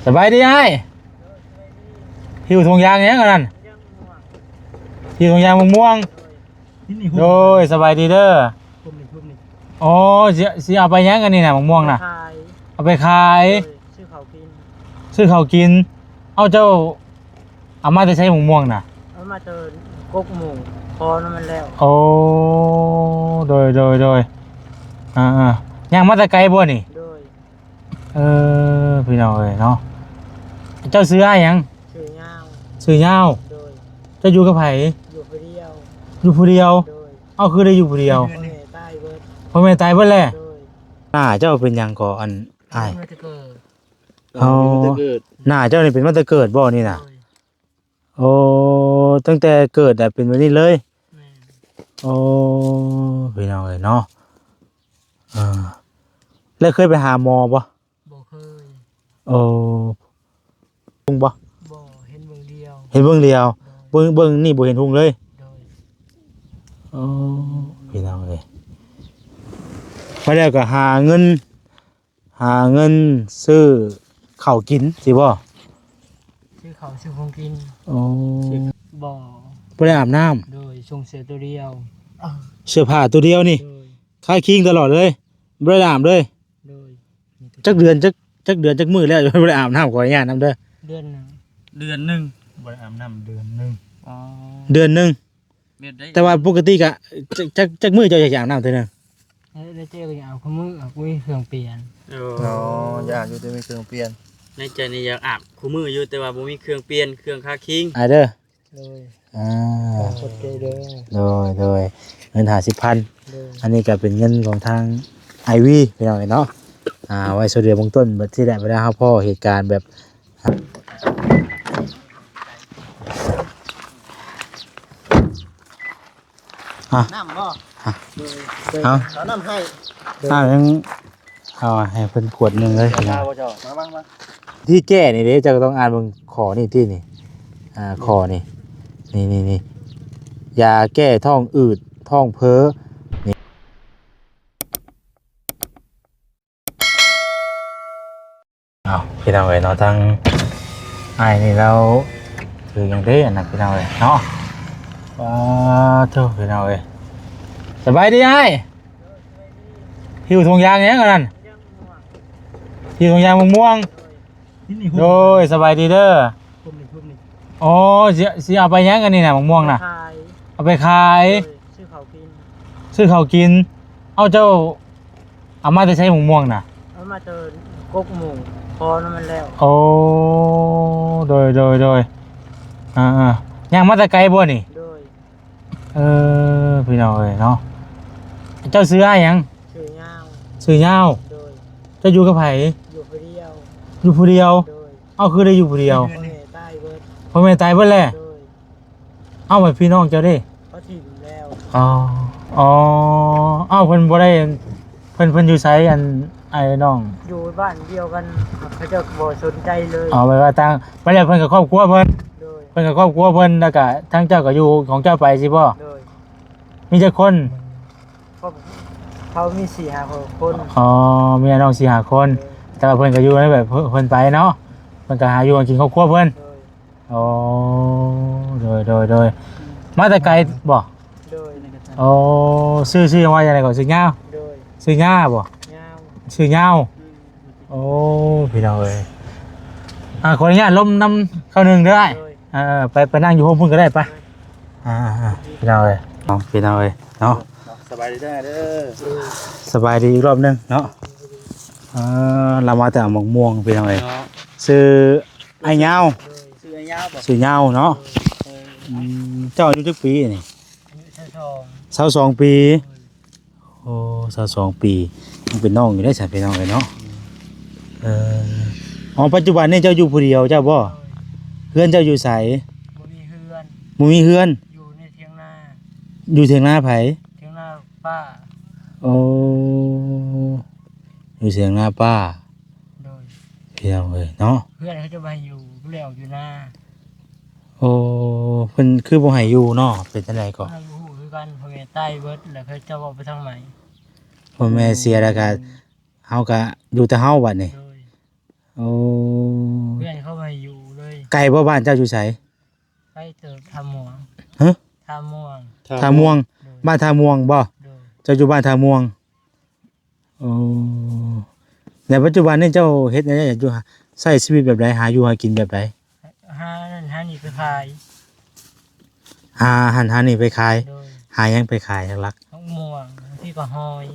ສະບາຍດີອ້າຍ. ຫິ້ວຖົງຢາງຫຍັງອັນນັ້ນ? ຫິ້ວຖົງຢາງໝາກມ່ວງ. ໂດຍ ສະບາຍດີເດີ. ອໍ ຊິ ຊິເອົາໄປຫຍັງອັນນີ້ນະ ໝາກມ່ວງນະ? ເອົາໄປຂາຍ. ໂດຍ ຊື້ເຂົ້າກິນ. ຊື້ເຂົ້າກິນ. ເອົາ ເຈົ້າເອົາມາແຕ່ໃສ ໝາກມ່ວງນະ? ເອົາມາແຕ່ກົກໝູ່ ພໍນຳມັນແລ້ວ. ໂອ້ ໂດຍ ໂດຍ ໂດຍ. ອ່າໆ ຍ່າງມາແຕ່ໄກບໍ່ນີ້? ໂດຍ. ເອີ ພີ່ນ້ອງເອີຍເນາະ ເຈົ້າຊື່ອ້າຍຫຍັງ? ຊື່ຍາວ. ຊື່ຍາວ. ໂດຍ. ເຈົ້າຢູ່ກັບໃຜ? ຢູ່ຜູ້ດຽວ. ຢູ່ຜູ້ດຽວ? ໂດຍ. ເອົ້າ ຄືໄດ້ຢູ່ຜູ້ດຽວ? ພໍ່ແມ່ຕາຍເບິດ. ພໍ່ແມ່ຕາຍເບິດແລ້ວ? ໂດຍ. ໜ້າເຈົ້າເປັນຫຍັງກໍ ອັນ ອ້າຍ? ເປັນມາແຕ່ເກີດ. ເອົາ ເປັນມາແຕ່ເກີດ. ໜ້າເຈົ້ານີ້ເປັນມາແຕ່ເກີດບໍ່ນີ້ນະ? ໂດຍ. ໂອ້ ຕັ້ງແຕ່ເກີດແລ້ວເປັນແບບນີ້ເລີຍ? ແມ່ນ. ໂອ້ ພີ່ນ້ອງເອີຍເນາະ ເອີ ແລ້ວເຄີຍໄປຫາໝໍບໍ່? ບໍ່ເຄີຍ. ໂອ້ ເບິ່ງບໍ່? ບໍ່ ເຫັນເບິ່ງດຽວ. ເຫັນເບິ່ງດຽວ. ໂດຍ. ເບິ່ງ ເບິ່ງນີ້ບໍ່ເຫັນຮຸ່ງເລີຍ? ໂດຍ. ໂອ້ ພີ່ນ້ອງເອີຍ ມາແລ້ວກໍຫາເງິນ ຫາເງິນຊື້ເຂົ້າກິນຊີ້ບໍ່? ຊື້ເຂົ້າຊື້ຂອງກິນ. ໂອ້ ບໍ່ ບໍ່ໄດ້ອາບນ້ຳ. ໂດຍ. ສົ່ງເສື້ອໂຕດຽວ ເສື້ອຜ້າໂຕດຽວນີ້. ໂດຍ. ຄາຄີງຕະຫຼອດເລີຍ ບໍ່ໄດ້ອາບເລີຍ. ໂດຍ. ຈັກເດືອນ ຈັກ ຈັກເດືອນຈັກມື້ແລ້ວ ບໍ່ໄດ້ອາບນ້ຳ ຂໍອະນຸຍາດນຳເດີ. ເດືອນໜຶ່ງ. ເດືອນໜຶ່ງ ບໍ່ໄດ້ອາບນ້ຳເດືອນໜຶ່ງ. ອໍ ເດືອນໜຶ່ງ. ແມ່ນໄດ໋. ແຕ່ວ່າປົກກະຕິກະ ຈັກ ຈັກ ຈັກມື້ເຈົ້າຢາກອາບນ້ຳເທື່ອໜຶ່ງ? ເອີ ໃນໃຈກໍຢາກອາບຄູ່ມື້ ບໍ່ມີເຄື່ອງປ່ຽນ. ໂອ້ ຢາກຢູ່ແຕ່ມີເຄື່ອງປ່ຽນ. ໃນໃຈນີ້ຢາກອາບຄູ່ມື້ຢູ່ ແຕ່ວ່າບໍ່ມີເຄື່ອງປ່ຽນ ເຄື່ອງຄາຄີງ. ອາເດີ. ໂດຍ. ອ່າ ຂອບໃຈເດີ. ໂດຍ ໂດຍ. ເງິນຫ້າສິບພັນ. ໂດຍ. ອັນນີ້ກໍເປັນເງິນຂອງທາງອ້າຍວີ ພີ່ນ້ອງເອີຍເນາະ ອ່າ ໄວ້ຊ່ວຍເຫຼືອເບື້ອງຕົ້ນ ບັດທີໃດເວລາເຮົາພໍ້ເຫດການແບບ ອ່ະ ນ້ຳບໍ່? ອ່ະ ໂດຍ ໂດຍ. ເອົາ ເອົານ້ຳໃຫ້. ໂດຍ. ນ້ຳຍັງ ເອົາໃຫ້ເພິ່ນຂວດໜຶ່ງເລີຍ. ມາ ມາ ມາ ທີ່ແກ້ນີ້ເດ້ ເຈົ້າກໍຕ້ອງອ່ານເບິ່ງຂໍ້ນີ້ຕິນີ້ ອ່າ ຂໍ້ນີ້ ນີ້ ນີ້ ນີ້ ຢາແກ້ທ້ອງອືດ ທ້ອງເພີ ນີ້. ເອົາ ພີ່ນ້ອງເອີຍເນາະ ທາງອ້າຍນີ້ລາວຖືຫຍັງເດ້ອັນນັ້ນ ພີ່ນ້ອງເອີຍເນາະ. ປາໂທ້ ພີ່ນ້ອງເອີຍ ສະບາຍດີອ້າຍ. ຫິ້ວຖົງຢາງຫຍັງອັນນັ້ນ? ຫິ້ວຖົງຢາງໝາກມ່ວງ. ໂດຍ ສະບາຍດີເດີ. ອໍ ຊິ ຊິເອົາໄປຫຍັງອັນນີ້ນະ ໝາກມ່ວງນະ? ເອົາໄປຂາຍ. ເອົາໄປຂາຍ. ໂດຍ. ຊື້ເຂົ້າກິນ. ຊື້ເຂົ້າກິນ. ເອົາ ເຈົ້າເອົາມາແຕ່ໃສ ໝາກມ່ວງນະ? ເອົາມາແຕ່ກົກໝູ່ ພໍນຳມັນແລ້ວ. ໂອ້ ໂດຍ ໂດຍ ໂດຍ. ອ່າໆ ຍ່າງມາແຕ່ໄກບໍ່ນີ້? ໂດຍ. ເອີ ພີ່ນ້ອງເອີຍເນາະ ເຈົ້າຊື່ອ້າຍຫຍັງ? ຊື່ຍາວ. ຊື່ຍາວ. ໂດຍ. ເຈົ້າຢູ່ກັບໃຜ? ຢູ່ຜູ້ດຽວ. ຢູ່ຜູ້ດຽວ? ໂດຍ. ເອົ້າ ຄືໄດ້ຢູ່ຜູ້ດຽວ? ພໍ່ແມ່ຕາຍເບິດ. ພໍ່ແມ່ຕາຍເບິດແລ້ວ? ໂດຍ. ເອົ້າ ແບບພີ່ນ້ອງເຈົ້າເດ້? ເຂົາຖິ້ມແລ້ວ. ອໍ ອໍ ເອົ້າ ເພິ່ນບໍ່ໄດ້ ເພິ່ນ ເພິ່ນຢູ່ໃສ ອັນ ອ້າຍນ້ອງ? ຢູ່ບ້ານດຽວກັນ ເຂົາເຈົ້າບໍ່ສົນໃຈເລີຍ. ອໍ ແບບວ່າທາງ ໄປແລ້ວເພິ່ນກັບຄອບຄົວເພິ່ນ. ໂດຍ. ເພິ່ນກັບຄອບຄົວເພິ່ນ ແລ້ວກະທາງເຈົ້າກໍຢູ່ຂອງເຈົ້າໄປຊີ້ບໍ່? ໂດຍ. ມີຈັກຄົນ? ເຂົາ ເຂົາມີສີ່ຫ້າຄົນ. ອໍ ມີອ້າຍນ້ອງສີ່ຫ້າຄົນ. ໂດຍ. ແຕ່ວ່າເພິ່ນກໍຢູ່ໃນແບບເພິ່ນ ເພິ່ນໄປເນາະ ເພິ່ນກໍຫາຢູ່ຫາກິນຄອບຄົວເພິ່ນ. ໂດຍ. ອໍ ໂດຍ ໂດຍ ໂດຍ. ມາແຕ່ໄກບໍ່? ໂດຍ. ອໍ ຊື່ ຊື່ວ່າຈັ່ງໃດກໍ? ຊື່ຍາວ? ໂດຍ. ຊື່ຍາບໍ່? ຍາວ. ຊື່ຍາວ. ໂອ້ ພີ່ນ້ອງເອີຍ ອ່າ ຂໍອະນຸຍາດລົມນຳຄາວໜຶ່ງເດີອ້າຍ. ໂດຍ. ເອີ ໄປ ໄປນັ່ງຢູ່ໂຮມພຸ້ນກໍໄດ້ ໄປ. ອ່າໆ ພີ່ນ້ອງເອີຍ ພີ່ນ້ອງເອີຍເນາະ ສະບາຍດີເດີ. ສະບາຍດີອີກຮອບໜຶ່ງເນາະ. ເອີ ລາວມາແຕ່ເອົາໝາກມ່ວງ ພີ່ນ້ອງເອີຍ. ຊື່ອ້າຍຍາວ. ໂດຍ. ຊື່ອ້າຍຍາວບໍ່? ຊື່ຍາວເນາະ. ໂດຍ. ອືມ ເຈົ້າອາຍຸຈັກປີນີ້? ອາຍຸຊາວສອງ. ຊາວສອງປີ. ໂດຍ. ໂອ້ ຊາວສອງປີ ຍັງເປັນນ້ອງຢູ່ເດ້ຊັ້ນ ພີ່ນ້ອງເອີຍເນາະ. ເອີ ອໍ ປັດຈຸບັນນີ້ເຈົ້າຢູ່ຜູ້ດຽວເຈົ້າບໍ່? ໂດຍ. ເຮືອນເຈົ້າຢູ່ໃສ? ບໍ່ມີເຮືອນ. ບໍ່ມີເຮືອນ? ຢູ່ໃນຖຽງນາ. ຢູ່ຖຽງນາໃຜ? ຖຽງນາປ້າ. ໂອ້ ຢູ່ຖຽງນາປ້າ. ໂດຍ. ພີ່ນ້ອງເອີຍເນາະ ເພື່ອນເຂົາຈະບໍ່ໃຫ້ຢູ່ ເພິ່ນເລີຍອອກຢູ່ນາ. ໂອ້ ເພິ່ນຄືບໍ່ໃຫ້ຢູ່ເນາະ ເປັນຈັ່ງໃດກໍ ເຮົາບໍ່ຮູ້ຄືກັນ ພໍ່ແມ່ຕາຍເບິດ ແລ້ວເຂົາເຈົ້າເວົ້າໄປທາງໃໝ່ ພໍ່ແມ່ເສຍແລ້ວກະ ເຮົາກະຢູ່ແຕ່ເຮົາບັດນີ້. ໂດຍ. ໂອ້ ກບໍ່ ບ້ານເຈົ້າຢູ່ໃສ? ໄກເຕີບ ທ່າມ່ວງ. ຮະ? ທ່າມ່ວງ. ທ່າມ່ວງ. ໂດຍ. ບ້ານທ່າມ່ວງບໍ່? ໂດຍ. ເຈົ້າຢູ່ບ້ານທ່າມ່ວງ. ໂອ້ ແລ້ວປັດຈຸບັນນີ້ເຈົ້າເຮັດແນວໃດ ຢູ່ ໃຊ້ຊີວິດແບບໃດ? ຫາຢູ່ຫາກິນແບບໃດ? ຫານັ້ນຫານີ້ໄປຂາຍ. ຫາຫັ້ນຫານີ້ໄປຂາຍ. ໂດຍ. ຫາຫຍັງໄປຂາຍຫຼັກໆ? ໝາກມ່ວງ ບາງທີກໍຫອຍ.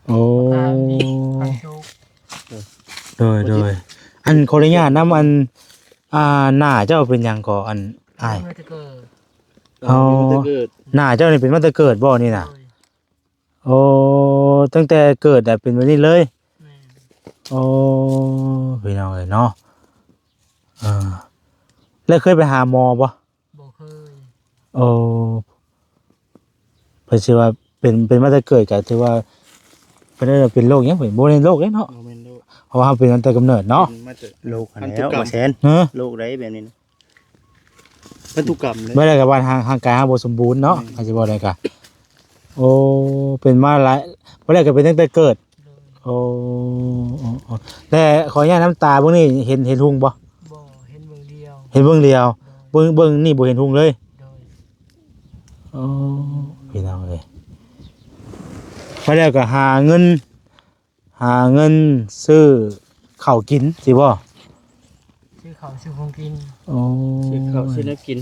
ໂອ້ ຜັກຫອມ ຜັກໂຊກ. ໂດຍ ໂດຍ. ອັນ ຂໍອະນຸຍາດນຳ ອັນ ອ່າ ໜ້າເຈົ້າເປັນຫຍັງກໍ ອັນ ອ້າຍ? ເປັນມາແຕ່ເກີດ. ອໍ ເປັນມາແຕ່ເກີດ. ໜ້າເຈົ້ານີ້ເປັນມາແຕ່ເກີດບໍ່ນີ້ນະ? ໂດຍ. ໂອ້ ຕັ້ງແຕ່ເກີດແລ້ວເປັນແບບນີ້ເລີຍ? ແມ່ນ. ໂອ້ ພີ່ນ້ອງເອີຍເນາະ. ເອີ ແລ້ວເຄີຍໄປຫາໝໍບໍ່? ບໍ່ເຄີຍ. ໂອ້ ເພິ່ນຊິວ່າເປັນ ເປັນມາແຕ່ເກີດ ກໍຖືວ່າເພິ່ນເອີ້ນວ່າເປັນໂລກຫຍັງ? ເປັນ ບໍ່ແມ່ນໂລກເດ້ເນາະ. ບໍ່ແມ່ນໂລກ. ເພາະວ່າເຮົາເປັນມາແຕ່ກຳເນີດເນາະ. ເປັນມາແຕ່ໂລກຫັ້ນແຫຼ້ວ ພັນທຸກຳ ວ່າແຊນ. ຮະ? ໂລກໃດແບບນີ້ນະ? ພັນທຸກຳເລີຍ. ບໍ່ໄດ້ ກໍວ່າຮ່າງ ຮ່າງກາຍເຮົາບໍ່ສົມບູນເນາະ. ອືມ ຄັນຊິເວົ້າໄດ້ກໍ ໂອ້ ເປັນມາຫຼາຍ ບໍ່ໄດ້ ກໍເປັນຕັ້ງແຕ່ເກີດ. ໂດຍ. ໂອ້ ໂອ້ ໂອ້ ແຕ່ຂໍອະນຸຍາດນຳ ຕາເບິ່ງນີ້ເຫັນ ເຫັນຮຸ່ງບໍ່? ບໍ່ ເຫັນເບິ່ງດຽວ. ເຫັນເບິ່ງດຽວ. ໂດຍ. ເບິ່ງ ເບິ່ງນີ້ບໍ່ເຫັນຮຸ່ງເລີຍ. ໂດຍ. ໂອ້ ພີ່ນ້ອງເອີຍ ມາແລ້ວກໍຫາເງິນ ຫາເງິນຊື້ເຂົ້າກິນ ຊິບໍ່? ຊື້ເຂົ້າຊື້ຂອງກິນ. ໂອ້ ຊື້ເຂົ້າຊື້ແນວກິນ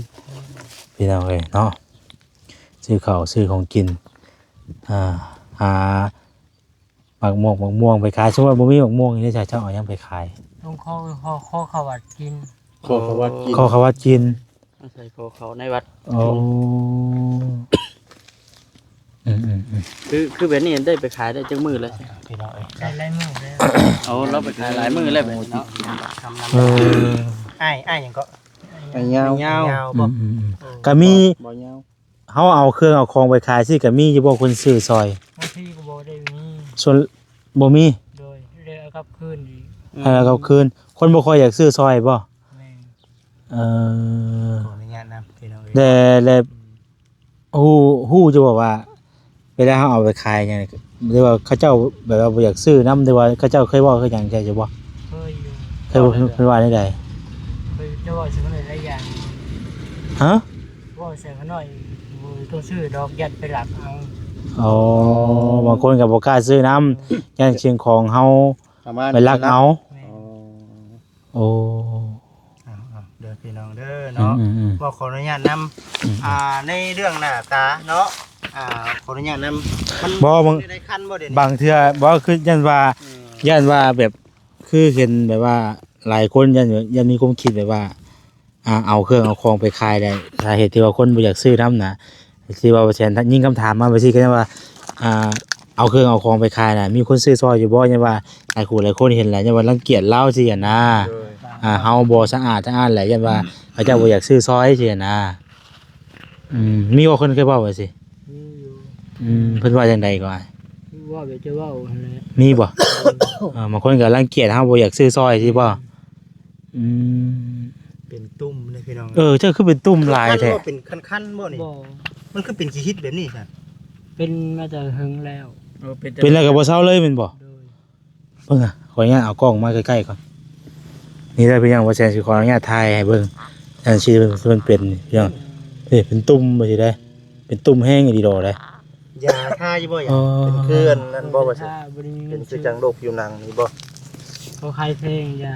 ພີ່ນ້ອງເອີຍເນາະ. ຊື້ເຂົ້າຊື້ຂອງກິນ ອ່າ ຫາໝາກມ່ວງ ໝາກມ່ວງໄປຂາຍ. ສົມມຸດວ່າບໍ່ມີໝາກມ່ວງນີ້ ເຈົ້າ ເຈົ້າເອົາຫຍັງໄປຂາຍ? ລົງຂໍ ຂໍ ຂໍເຂົ້າວັດກິນ. ຂໍເຂົ້າວັດກິນ. ຂໍເຂົ້າວັດກິນ. ອາໄສຂໍເຂົ້າໃນວັດ. ໂອ້ ອືມໆໆ ຄື ຄືແບບນີ້ໄດ້ໄປຂາຍໄດ້ຈັກມື້ແລ້ວ ພີ່ນ້ອງເອີຍ? ໄດ້ຫຼາຍມື້ແລ້ວ. ໂອ້ ລາວໄປຂາຍຫຼາຍມື້ແລ້ວແບບນີ້ເນາະ. ເອີ ອ້າຍ ອ້າຍຫຍັງເກາະ? ອ້າຍຍາວ. ຍາວ ອືມໆໆ ບໍ່? ເອີ ກໍມີ ບໍ່ຍາວ. ເຮົາເອົາເຄື່ອງເອົາຂອງໄປຂາຍຊີ້ ກໍມີຢູ່ບໍ່ຄົນຊື້ຊ່ອຍ? ບາງທີກໍບໍ່ໄດ້ມີ. ສ່ວນ ບໍ່ມີ? ໂດຍ. ໄດ້ເອົາກັບຄືນອີກ. ອືມ ເອົາກັບຄືນ. ຄົນບໍ່ຄ່ອຍຢາກຊື້ຊ່ອຍບໍ່? ແມ່ນ. ເອີ ຂໍອະນຸຍາດນຳ ພີ່ນ້ອງເອີຍ. ແລະ ແລະ ອືມ ຮູ້ ຮູ້ຢູ່ບໍ່ວ່າ ເວລາເຮົາເອົາໄປຂາຍຫຍັງ ຫຼືວ່າເຂົາເຈົ້າແບບວ່າບໍ່ຢາກຊື້ນຳ ຫຼືວ່າເຂົາເຈົ້າເຄີຍເວົ້າເຄີຍຫຍັງໃສ່ຢູ່ບໍ່? ເຄີຍຢູ່. ເຄີຍ ເພິ່ນ ເພິ່ນວ່າແນວໃດ? ເຄີຍ ເຈົ້າເວົ້າໃສ່ເພິ່ນຫຼາຍຢ່າງ. ຮະ? ເວົ້າໃສ່ເພິ່ນໜ້ອຍ ບໍ່ຕ້ອງຊື້ດອກ ຢ້ານໄປລັກເອົາ. ອໍ ບາງຄົນກໍບໍ່ກ້າຊື້ນຳ ຢ້ານສິ່ງຂອງເຮົາໄປລັກເອົາ. ແມ່ນ. ອໍ ໂອ້ ເອົາໆ ເດີພີ່ນ້ອງເດີເນາະ. ອືມໆໆ ກໍຂໍອະນຸຍາດນຳ ອືມໆ ອ່າ ໃນເລື່ອງໜ້າຕາເນາະ. ອ່າ ຂໍອະນຸຍາດນຳ ມັນ ບໍ່ ບາງ ໃນຄັນບໍ່ ດຽວນີ້ ບາງເທື່ອບໍ່ ຄືຢ້ານວ່າ ອືມ ຢ້ານວ່າແບບ ຄືເຫັນແບບວ່າຫຼາຍຄົນຢ້ານ ຢ້ານມີຄວາມຄິດແບບວ່າ ອ່າ ເອົາເຄື່ອງເອົາຂອງໄປຂາຍໄດ້ ສາເຫດທີ່ວ່າຄົນບໍ່ຢາກຊື້ນຳນະ ທີ່ວ່າບໍ່ແຊນຍິງຄຳຖາມມາແບບຊີ້ ກໍຍັງວ່າ ອ່າ ເອົາເຄື່ອງເອົາຂອງໄປຂາຍນະ ມີຄົນຊື້ຊ່ອຍຢູ່ບໍ່? ຍັງວ່າຫຼາຍຜູ້ຫຼາຍຄົນເຫັນແລ້ວ ຍັງວ່າລັງກຽດລາວຊີ້ຫັ້ນນະ. ໂດຍ. ອ່າ ເຮົາບໍ່ສະອາດສະອ້ານແຫຼະ ຢ້ານວ່າເຂົາເຈົ້າບໍ່ຢາກຊື້ຊ່ອຍຊີ້ຫັ້ນນະ. ອືມ ມີບໍ່ຄົນເຄີຍເວົ້າວ່າຊີ້? ມີຢູ່. ອືມ ເພິ່ນວ່າຈັ່ງໃດກໍ? ເວົ້າແບບຈະເວົ້າຫັ້ນແຫຼະ. ມີບໍ່? ເອີ ບາງຄົນກໍລັງກຽດເຮົາ ບໍ່ຢາກຊື້ຊ່ອຍຊີ້ບໍ່? ອືມ ເປັນຕຸ່ມເດ້ພີ່ນ້ອງ. ເອີ ເຈົ້າຄືເປັນຕຸ່ມຫຼາຍແທ້? ຄັນບໍ່ ເປັນຄັນໆບໍ່ນີ້? ບໍ່. ມັນຄືເປັນຂີ້ຫີດແບບນີ້ຊັ້ນ? ເປັນມາແຕ່ເຫິງແລ້ວ. ເອີ ເປັນ ເປັນແລ້ວກໍບໍ່ເຊົາເລີຍແມ່ນບໍ່? ໂດຍ. ເບິ່ງອະ ຂໍອະນຸຍາດເອົາກ້ອງມາໃກ້ໆກ່ອນ. ນີ້ເດີພີ່ນ້ອງ ບໍ່ແຊນຊິຂໍອະນຸຍາດຖ່າຍໃຫ້ເບິ່ງ ອັນທີ່ມັນເປັນພີ່ນ້ອງ. ນີ້ເປັນຕຸ່ມຈັ່ງຊີ້ເດ້ ເປັນຕຸ່ມແຮງອີ່ຫຼີດອກເດ້. ຢາທາຢູ່ບໍ່? ຢາ ອໍ ເປັນຄືອັນນັ້ນບໍ່? ບໍ່ໄດ້ທາ ບໍ່ໄດ້ມີເງິນ ເປັນຄືຈັ່ງໂລກຜິວໜັງນີ້ບໍ່? ເຂົາຂາຍແພງຢາ.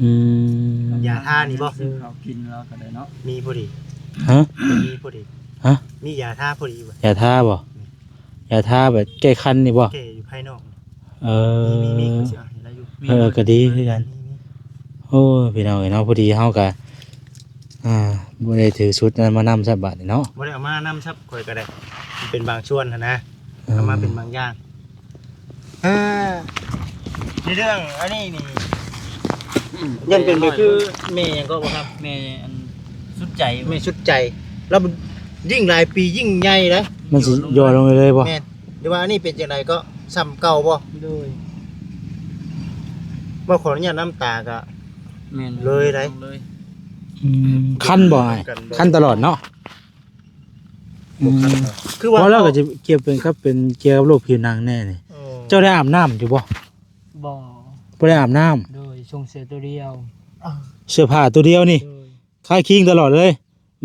ອືມ ຢາທານີ້ບໍ່? ຊື້ເຂົ້າກິນລາວກໍໄດ້ເນາະ. ມີພໍດີ. ຮະ? ມີພໍດີ. ຮະ? ມີຢາທາພໍດີບໍ່? ຢາທາບໍ່? ອືມ ຢາທາແບບແກ້ຄັນນີ້ບໍ່? ແກ້ຢູ່ພາຍນອກ. ເອີ ມີ ມີ ມີ ຂ້ອຍຊິເອົາໃຫ້ລາວຢູ່. ເອີ ກໍດີຄືກັນ. ມີ ມີ ໂອ້ຍ ພີ່ນ້ອງເອີຍເນາະ ພໍດີເຮົາກໍ ອ່າ ບໍ່ໄດ້ຖືຊຸດນັ້ນມານຳຊ້ຳບາດນີ້ເນາະ. ບໍ່ໄດ້ເອົາມານຳຊ້ຳ ຂ້ອຍກໍໄດ້ ເປັນບາງສ່ວນຫັ້ນນະ. ເອີ ເອົາມາເປັນບາງຢ່າງ. ເອີ ໃນເລື່ອງອັນນີ້ນີ້ ຢ້ານເປັນໄປຄືແມ່ຫຍັງກໍບໍ່ຄັບ? ແມ່ອັນສຸດໃຈ. ແມ່ສຸດໃຈ ລາວຍິ່ງຫຼາຍປີຍິ່ງໃຫຍ່ເດ້. ມັນຊິຫຍໍ້ລົງເລື້ອຍໆບໍ່? ແມ່ນ. ຫຼືວ່າອັນນີ້ເປັນຈັ່ງໃດ ກໍສ່ຳເກົ່າບໍ່? ໂດຍ. ບໍ່ຂໍອະນຸຍາດນຳຕາກໍ ແມ່ນ ເລີຍໄດ໋. ອືມ ຄັນບໍ່ອ້າຍ? ຄັນຕະຫຼອດເນາະ. ອືມ ບໍ່ຄັນເນາະ. ຄືວ່າ ເວົ້າແລ້ວກໍຈະກ່ຽວເປັນກັບ ເປັນກ່ຽວກັບໂລກຜິວໜັງແນ່ນີ້. ໂອ້ ເຈົ້າໄດ້ອາບນ້ຳຢູ່ບໍ່? ບໍ່ ບໍ່ໄດ້ອາບນ້ຳ. ໂດຍ ສົ່ງເສື້ອຕົວດຽວ. ເສື້ອຜ້າຕົວດຽວນີ້. ໂດຍ. ຄາຄິງຕະຫຼອດເລີຍ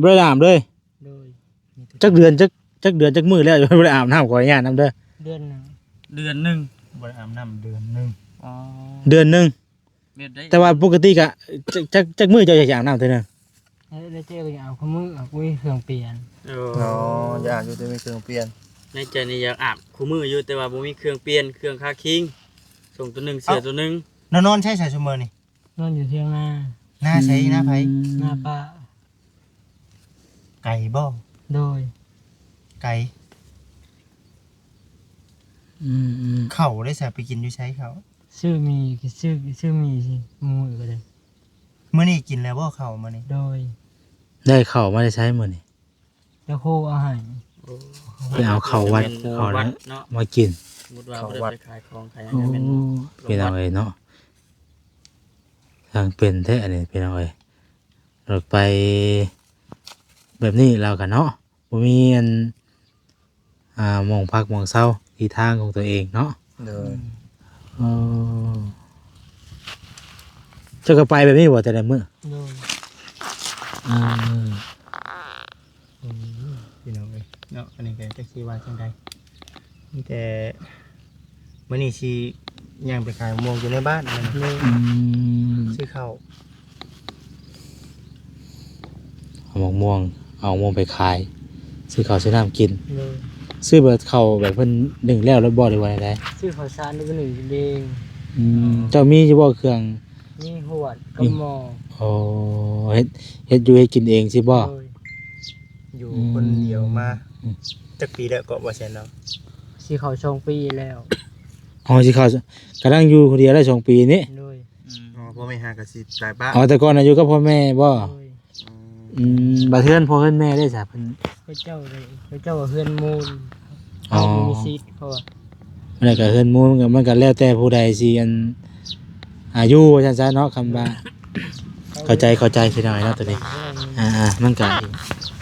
ບໍ່ໄດ້ອາບເລີຍ. ໂດຍ ຈັກເດືອນ ຈັກ ຈັກເດືອນ ຈັກມື້ແລ້ວ ບໍ່ໄດ້ອາບນ້ຳ ຂໍອະນຸຍາດນຳເດີ. ເດືອນໜຶ່ງ ເດືອນໜຶ່ງ ບໍ່ໄດ້ອາບນ້ຳເດືອນໜຶ່ງ. ອໍ ເດືອນໜຶ່ງ. ແບບໃດ? ແຕ່ວ່າປົກກະຕິກະ ຈັກ ຈັກ ຈັກມື້ເຈົ້າຢາກອາບນ້ຳເທື່ອໜຶ່ງ? ເອີ ແລ້ວແຕ່ວ່າຢາກອາບຄູ່ມື້ ອາບ ບໍ່ມີເຄື່ອງປ່ຽນ. ໂອ້ ອໍ ຢາກອາບຢູ່ແຕ່ມີເຄື່ອງປ່ຽນ. ໃນໃຈນີ້ຢາກອາບຄູ່ມື້ຢູ່ ແຕ່ວ່າບໍ່ມີເຄື່ອງປ່ຽນ ເຄື່ອງຄາຄິງ ສົ່ງໂຕໜຶ່ງ ເສື້ອໂຕໜຶ່ງ. ນອນ ນອນໃສຊະຊຸມື້ນີ້? ນອນຢູ່ຖຽງນາ. ນາໃສ? ອືມ ນາໃຜ? ນາປ້າ. ໄກບໍ່? ໂດຍ ໄກ. ອືມໆ ເຂົ້າໄດ້ສະ ໄປກິນຢູ່ໃສເຂົ້າ? ຊື້ໝີ່ ຊື້ ຊື້ໝີ່ຊິ ມື້ກະໄດ້. ມື້ນີ້ກິນແລ້ວບໍ່ເຂົ້າມື້ນີ້? ໂດຍ. ໄດ້ເຂົ້າມາແຕ່ໃສມື້ນີ້? ແລ້ວໂຄເອົາໃຫ້. ໂອ້ ໄປເອົາເຂົ້າວັດ ເຂົ້າວັດເນາະ ມາກິນ. ສົມມຸດວ່າບໍ່ໄດ້ໄປຂາຍຂອງຂາຍຫຍັງ ໂອ້ ກໍແມ່ນ ພີ່ນ້ອງເອີຍເນາະ ຊ່າງເປັນແທ້ອັນນີ້ ພີ່ນ້ອງເອີຍ. ລົດໄປແບບນີ້ແລ້ວກະເນາະ ບໍ່ມີອັນ ອ່າ ໝ່ອງພັກໝ່ອງເຊົາ ທີ່ທາງຂອງຕົວເອງເນາະ. ໂດຍ. ເອີ ເຈົ້າກໍໄປແບບນີ້ບໍ່ແຕ່ລະມື້? ໂດຍ. ເອີ ອືມ ພີ່ນ້ອງເອີຍເນາະ ອັນນີ້ກໍຈັກຊິວ່າຈັ່ງໃດ ມີແຕ່ ມື້ນີ້ຊິຍ່າງໄປຂາຍໝ່ວງຢູ່ໃນບ້ານ. ໂດຍ. ອືມ ຊື້ເຂົ້າ ເອົາໝາກມ່ວງ ເອົາໝາກມ່ວງໄປຂາຍ ຊື້ເຂົ້າຊື້ນ້ຳກິນ. ໂດຍ. ຊື້ແບບເຂົ້າແບບເພິ່ນໜຶ້ງແລ້ວແລ້ວບໍ່ ຫຼືວ່າແນວໃດ? ຊື້ເຂົ້າສານ ຫຼືວ່າໜຶ້ງກິນເອງ. ອືມ ເຈົ້າມີຢູ່ບໍ່ເຄື່ອງ? ມີຫວດກັບໝໍ້. ໂອ້ ເຮັດ ເຮັດຢູ່ເຮັດກິນເອງຊີ້ບໍ່? ໂດຍ. ຢູ່ ອືມ ຄົນດຽວມາ ອືມ ຈັກປີແລ້ວເກາະ ບໍ່ແຊນເນາະ? ຊິເຂົ້າສອງປີແລ້ວ. ອໍ ຊິເຂົ້າ ກຳລັງຢູ່ຄົນດຽວໄດ້ສອງປີນີ້? ໂດຍ. ອືມ ອໍ ພໍ່ແມ່ຫາກໍຊິຕາຍປະ. ອໍ ແຕ່ກ່ອນນະຢູ່ກັບພໍ່ແມ່ບໍ່? ໂດຍ. ອືມ ອືມ ບາດເຮືອນພໍ່ເຮືອນແມ່ເດ້ຊະ ເພິ່ນ ເຂົາເຈົ້າໄດ້ ເຂົາເຈົ້າວ່າເຮືອນມູນ. ອໍ ເຮົາບໍ່ມີສິດ ເຂົາວ່າ. ມັນກໍເຮືອນມູນ ມັນກໍ ມັນກໍແລ້ວແຕ່ຜູ້ໃດຊິອັນ ອາ ຢູ່ວ່າຊັ້ນຊະເນາະ ຄຳວ່າ ເຂົ້າໃຈ ເຂົ້າໃຈພີ່ນ້ອງເນາະ ໂຕນີ້. ອືມ ອ່າໆ ມັນກໍ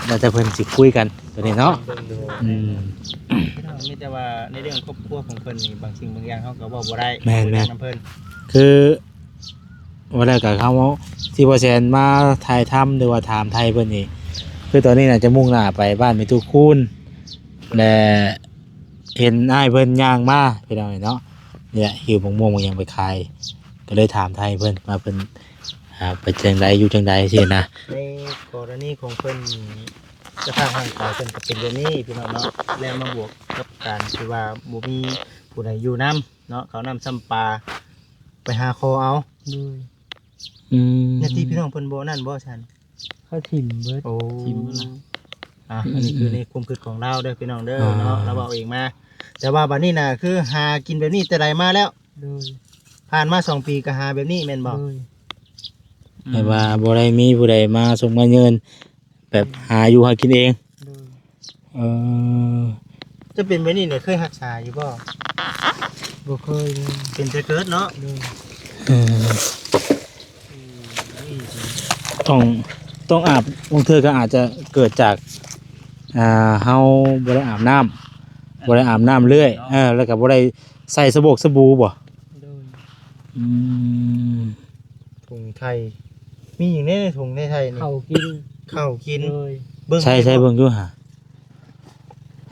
ແລ້ວແຕ່ເພິ່ນຊິຄຸຍກັນໂຕນີ້ເນາະ. ອືມ ພີ່ນ້ອງ ມີແຕ່ວ່າໃນເລື່ອງຄອບຄົວຂອງເພິ່ນນີ້ ບາງສິ່ງບາງຢ່າງເຮົາກໍເວົ້າບໍ່ໄດ້. ແມ່ນໆ ນຳເພິ່ນ ຄື ວ່າແລ້ວກໍເຮົາທີ່ບໍ່ແຊນມາຖ່າຍທຳ ຫຼືວ່າຖາມໄຖ່ເພິ່ນນີ້ ຄືຕອນນີ້ໜ້າຈະມຸ່ງໜ້າໄປບ້ານແມ່ຕູ້ຄູນ ແລະ ເຫັນອ້າຍເພິ່ນຍ່າງມາ ພີ່ນ້ອງເນາະ ນີ້ແຫຼະ ຫິ້ວໝາກມ່ວງມາຫຍັງໄປຂາຍ ກໍເລີຍຖາມໄຖ່ເພິ່ນວ່າເພິ່ນ ອ່າ ໄປຈັ່ງໃດ ຢູ່ຈັ່ງໃດ ຊີ້ນະ. ໃນກໍລະນີຂອງເພິ່ນ ສະພາບຮ່າງກາຍເພິ່ນກໍເປັນແບບນີ້ ພີ່ນ້ອງເນາະ ແລະ ມາບວກກັບການທີ່ວ່າບໍ່ມີຜູ້ໃດຢູ່ນຳ ເນາະ ເຂົ້ານ້ຳຊ້ຳປາ ໄປຫາຂໍເອົາ. ໂດຍ. ອືມ ຍາດຕິພີ່ນ້ອງເພິ່ນບໍ່ນັ້ນບໍ່ຊັ້ນ? ເຂົາຖິ້ມເບິດ. ໂອ້ ຖິ້ມເບິດລະ. ອ່າ ອືມ ອັນນີ້ຄືໃນຄວາມຄິດຂອງລາວເດີພີ່ນ້ອງເດີ ອ່າ ເນາະ ລາວເວົ້າເອງມາ. ແຕ່ວ່າບັດນີ້ນະ ຄືຫາກິນແບບນີ້ແຕ່ໃດມາແລ້ວ? ໂດຍ. ຜ່ານມາສອງປີກໍຫາແບບນີ້ແມ່ນບໍ່? ໂດຍ. ແບບວ່າບໍ່ໄດ້ມີຜູ້ໃດມາສົ່ງມາເງິນ ແບບຫາຢູ່ຫາກິນເອງ. ໂດຍ. ເອີ ຈະເປັນແບບນີ້ນີ້ ເຄີຍຮັກສາຢູ່ບໍ່? ບໍ່ເຄີຍເລີຍ. ເປັນແຕ່ເກີດເນາະ? ໂດຍ. ເອີ ອືມ ຕ້ອງ ຕ້ອງອາບ ບາງເທື່ອກໍອາດຈະເກີດຈາກ ອ່າ ເຮົາບໍ່ໄດ້ອາບນ້ຳ ບໍ່ໄດ້ອາບນ້ຳເລື້ອຍ ເອີ ແລ້ວກໍບໍ່ໄດ້ໃສ່ສະບົກສະບູບໍ່? ໂດຍ. ອືມ ຖົງໄຖ່ ມີຫຍັງແດ່ໃນຖົງໃນໄຖ່ນີ້? ເຂົ້າກິນ. ເຂົ້າກິນ. ໂດຍ. ເບິ່ງ ໃສ່ ໃສ່ເບິ່ງດູຫາ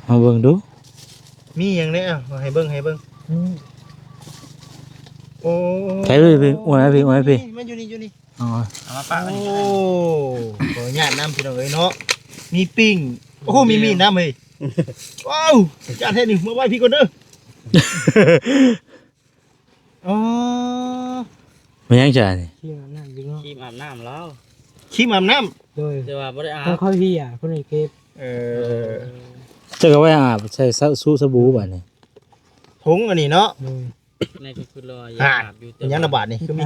ເອົາເບິ່ງດູ ມີຫຍັງແດ່? ເອົາໃຫ້ເບິ່ງ ໃຫ້ເບິ່ງ. ອືມ ໂອ້ ໃສ່ເບິ່ງ ເບິ່ງ ໂອ້ຍ ພີ່ ໂອ້ຍ ພີ່ ມາຢູ່ນີ້ ຢູ່ນີ້. ອໍ ເອົາມາປະໄວ້ນີ້. ໂອ້ ຂໍອະນຸຍາດນຳ ພີ່ນ້ອງເອີຍເນາະ ມີປີ້ງ. ໂອ້ ມີມີດນຳເຮີ້ຍ. ວ້າວ ຢ້ານແທ້ນີ້ ເມືອໄວ້ພີ້ກ່ອນເດີ. ອໍ ແມ່ນຫຍັງຈ້ະນີ້? ຄຣີມອາບນ້ຳຢູ່ເນາະ. ຄຣີມອາບນ້ຳລາວ. ຄຣີມອາບນ້ຳ. ໂດຍ. ແຕ່ວ່າບໍ່ໄດ້ອາບ ຂອງເຂົາເຮຍ ຜູ້ນີ້ເກັບ. ເອີ ເອີ ເຈົ້າກໍໄວ້ອາບໃສ່ສະ ສະ ສະບູບາດນີ້. ຖົງອັນນີ້ເນາະ. ໂດຍ. ໃນກໍຄືລອຍຢາກອາບຢູ່ ແຕ່ວ່າຍັງລະບາດນີ້ ຄືມີ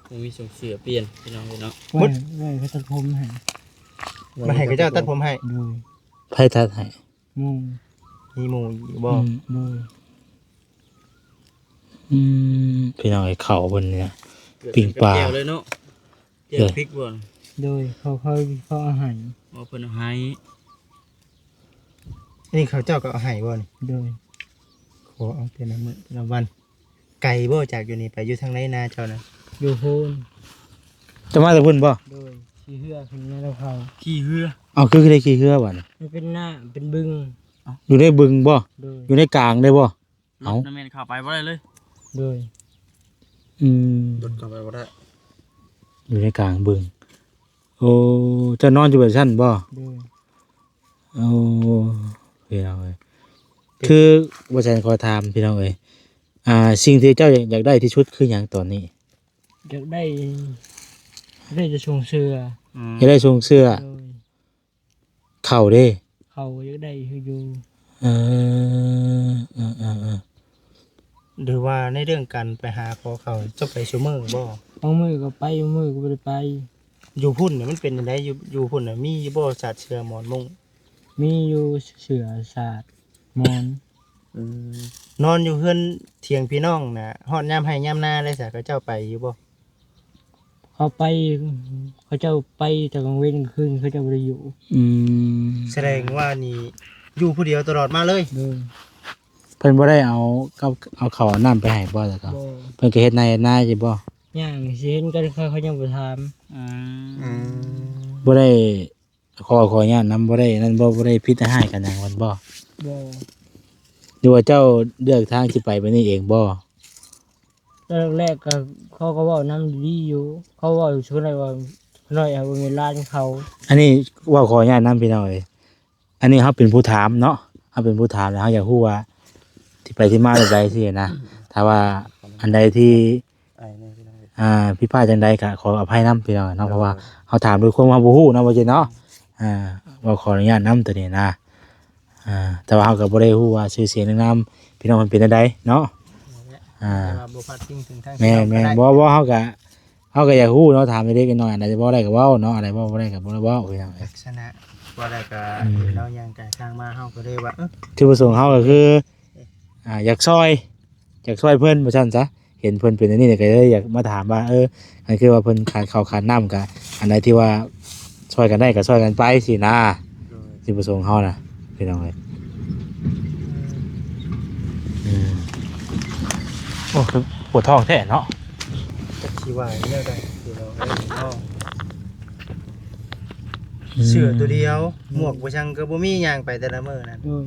ບໍ່ມີສົ່ງເສື້ອປ່ຽນ ພີ່ນ້ອງເອີຍເນາະ. ໄວ້ ໄວ້ເຂົາຕັດຜົມໃຫ້ ມາໃຫ້ເຂົາເຈົ້າຕັດຜົມໃຫ້. ໂດຍ. ໃຜຕັດໃຫ້? ໝູ່. ມີໝູ່ຢູ່ບໍ່? ອືມ ໂດຍ. ອືມ ພີ່ນ້ອງເອີຍ ເຂົ້າເພິ່ນນີ້ນະ ເກືອບ ປີ້ງປາ ເປັນກັບແຈ່ວເລີຍເນາະ. ແຈ່ວ ເອີ ພິກບໍ່? ໂດຍ. ເຂົາ ເຂົາ ເຂົາເອົາໃຫ້. ອໍ ເພິ່ນເອົາໃຫ້. ນີ້ເຂົາເຈົ້າກໍເອົາໃຫ້ບໍ່ນີ້? ໂດຍ. ຂໍເອົາແຕ່ລະມື້ແຕ່ລະວັນ. ໄກບໍ່ຈາກຢູ່ນີ້ໄປ ຢູ່ທາງໃດນາເຈົ້ານະ? ຢູ່ພຸ້ນ. ເຈົ້າມາແຕ່ພຸ້ນບໍ່? ໂດຍ. ຊິເຮືອ ຂຶ້ນມານຳເຂົາ ຂີ່ເຮືອ ເອົາ ຄືໄດ້ຂີ່ເຮືອບາດນີ້? ມັນເປັນນ້ຳ ເປັນບຶງ. ເອົ້າ ຢູ່ໃນບຶງບໍ່? ໂດຍ. ຢູ່ໃນກາງໄດ້ບໍ່? ເອົ້າ ລົດນະແມ່ນເຂົ້າໄປບໍ່ໄດ້ເລີຍ. ໂດຍ. ອືມ ລົດເຂົ້າໄປບໍ່ໄດ້ ຢູ່ໃນກາງບຶງ. ໂອ້ ເຈົ້ານອນຢູ່ແບບຊັ້ນບໍ່? ໂດຍ. ໂອ້ ພີ່ນ້ອງເອີຍ ຄືວ່າຊັ້ນ ຂໍຖາມພີ່ນ້ອງເອີຍ ອ່າ ສິ່ງທີ່ເຈົ້າຢາກ ຢາກໄດ້ທີ່ສຸດຄືຫຍັງຕອນນີ້? ຢາກໄດ້ ໄດ້ແຕ່ຊົງເສື້ອ. ອືມ ຢາກໄດ້ຊົງເສື້ອ. ໂດຍ. ເຂົ້າເດ້? ເຂົ້າຢາກໄດ້ຢູ່. ເອີ ເອີ ເອີ ເອີ ຫຼືວ່າໃນເລື່ອງການໄປຫາຂໍເຂົ້າ ເຈົ້າໄປຊຸມື້ບໍ່? ບາງມື້ກໍໄປ ບາງມື້ກໍບໍ່ໄດ້ໄປ. ຢູ່ພຸ້ນນະມັນເປັນຈັ່ງໃດ? ຢູ່ ຢູ່ພຸ້ນນະມີຢູ່ບໍ່ ສາດເສື້ອໝອນມຸ້ງ? ມີຢູ່ ເສື້ອ ສາດ ໝອນ. ອືມ ນອນຢູ່ເຮືອນຖຽງພີ່ນ້ອງນະ ຮອດຍາມໄຮ່ຍາມນາແລ້ວຊະ ເຂົາເຈົ້າໄປຢູ່ບໍ່? ເຂົາໄປ ເຂົາເຈົ້າໄປແຕ່ກາງເວັນ ກາງຄືນເຂົາເຈົ້າບໍ່ໄດ້ຢູ່. ອືມ ສະແດງວ່ານີ້ຢູ່ຜູ້ດຽວຕະຫຼອດມາເລີຍ. ໂດຍ. ເພິ່ນບໍ່ໄດ້ເອົາ ເອົາ ເອົາເຂົ້າເອົານ້ຳໄປໃຫ້ບໍ່? ແລ້ວກໍ ບໍ່ ເພິ່ນກໍເຮັດໄຮ່ເຮັດນາຢູ່ບໍ່? ຍ່າງຊິເຫັນກັນ ເຂົາ ເຂົາຍັງບໍ່ຖາມ. ອືມ ອືມ ບໍ່ໄດ້ ຂໍ ຂໍອະນຸຍາດນຳ ບໍ່ໄດ້ນັ້ນບໍ່? ບໍ່ໄດ້ຜິດຮ້າຍກັນຫຍັງເພິ່ນບໍ່? ບໍ່. ຫຼືວ່າເຈົ້າເລືອກທາງຊິໄປແບບນີ້ເອງບໍ່? ຕອນແລກໆ ກໍ ເຂົາກໍເວົ້ານຳດີຢູ່ ເຂົາເວົ້າສ່ວນຫຼາຍວ່າ ນ້ອຍບໍ່ແມ່ນຫຼານເຂົາ. ອັນນີ້ເວົ້າ ຂໍອະນຸຍາດນຳພີ່ນ້ອງເອີຍ ອັນນີ້ເຮົາເປັນຜູ້ຖາມເນາະ ເຮົາເປັນຜູ້ຖາມ ແລ້ວເຮົາຢາກຮູ້ວ່າທີ່ໄປທີ່ມາແບບໃດຊີ້ນະ. ຖ້າວ່າອັນໃດທີ່ ອ່າ ຜິດພາດຈັ່ງໃດກໍຂໍອະໄພນຳພີ່ນ້ອງເນາະ ເພາະວ່າເຮົາຖາມດ້ວຍຄວາມເຮົາບໍ່ຮູ້ເນາະ ບໍ່ຈິດເນາະ. ອ່າ ເວົ້າຂໍອະນຸຍາດນຳໂຕນີ້ນະ. ອ່າ ແຕ່ວ່າເຮົາກໍບໍ່ໄດ້ຮູ້ວ່າຊື່ສຽງເລື່ອງນາມພີ່ນ້ອງເພິ່ນເປັນແນວໃດເນາະ. ອ່າ ແມ່ນໆ ບໍ່ ບໍ່ ເຮົາກໍ ເຮົາກໍຢາກຮູ້ເນາະ ຖາມເລັກໆນ້ອຍໆ ອັນໃດເວົ້າໄດ້ກໍເວົ້າເນາະ ອັນໃດເວົ້າບໍ່ໄດ້ກໍບໍ່ໄດ້ເວົ້າ ພີ່ນ້ອງເອີຍ. ລັກສະນະວ່າໄດ້ກໍ ອືມ ເຫັນລາວຍ່າງກາຍທາງມາ ເຮົາກໍເລີຍວ່າ ເອີ ຈຸດປະສົງເຮົາກໍຄື ອ່າ ຢາກຊ່ອຍ ຢາກຊ່ອຍເພິ່ນວ່າຊັ້ນຊະ. ເຫັນເພິ່ນເປັນອັນນີ້ກໍເລີຍຢາກມາຖາມວ່າ ເອີ ອັນຄືວ່າເພິ່ນຂາດເຂົ້າຂາດນ້ຳ ກະອັນໃດທີ່ວ່າຊ່ອຍກັນໄດ້ກໍຊ່ອຍກັນໄປຊີ້ນະ. ໂດຍ. ຈຸດປະສົງເຮົານະ ພີ່ນ້ອງເອີຍ. ອືມ ໂອ້ ຄືປວດທ້ອງແທ້ເນາະ. ຈັກຊິວ່າແນວໃດພີ່ນ້ອງເອີຍເນາະ. ອືມ ເສື້ອຕົວດຽວ ໝວກບໍ່ ຫຍັງກໍບໍ່ມີ ຍ່າງໄປແຕ່ລະມື້ນັ້ນ. ໂດຍ. ອືມ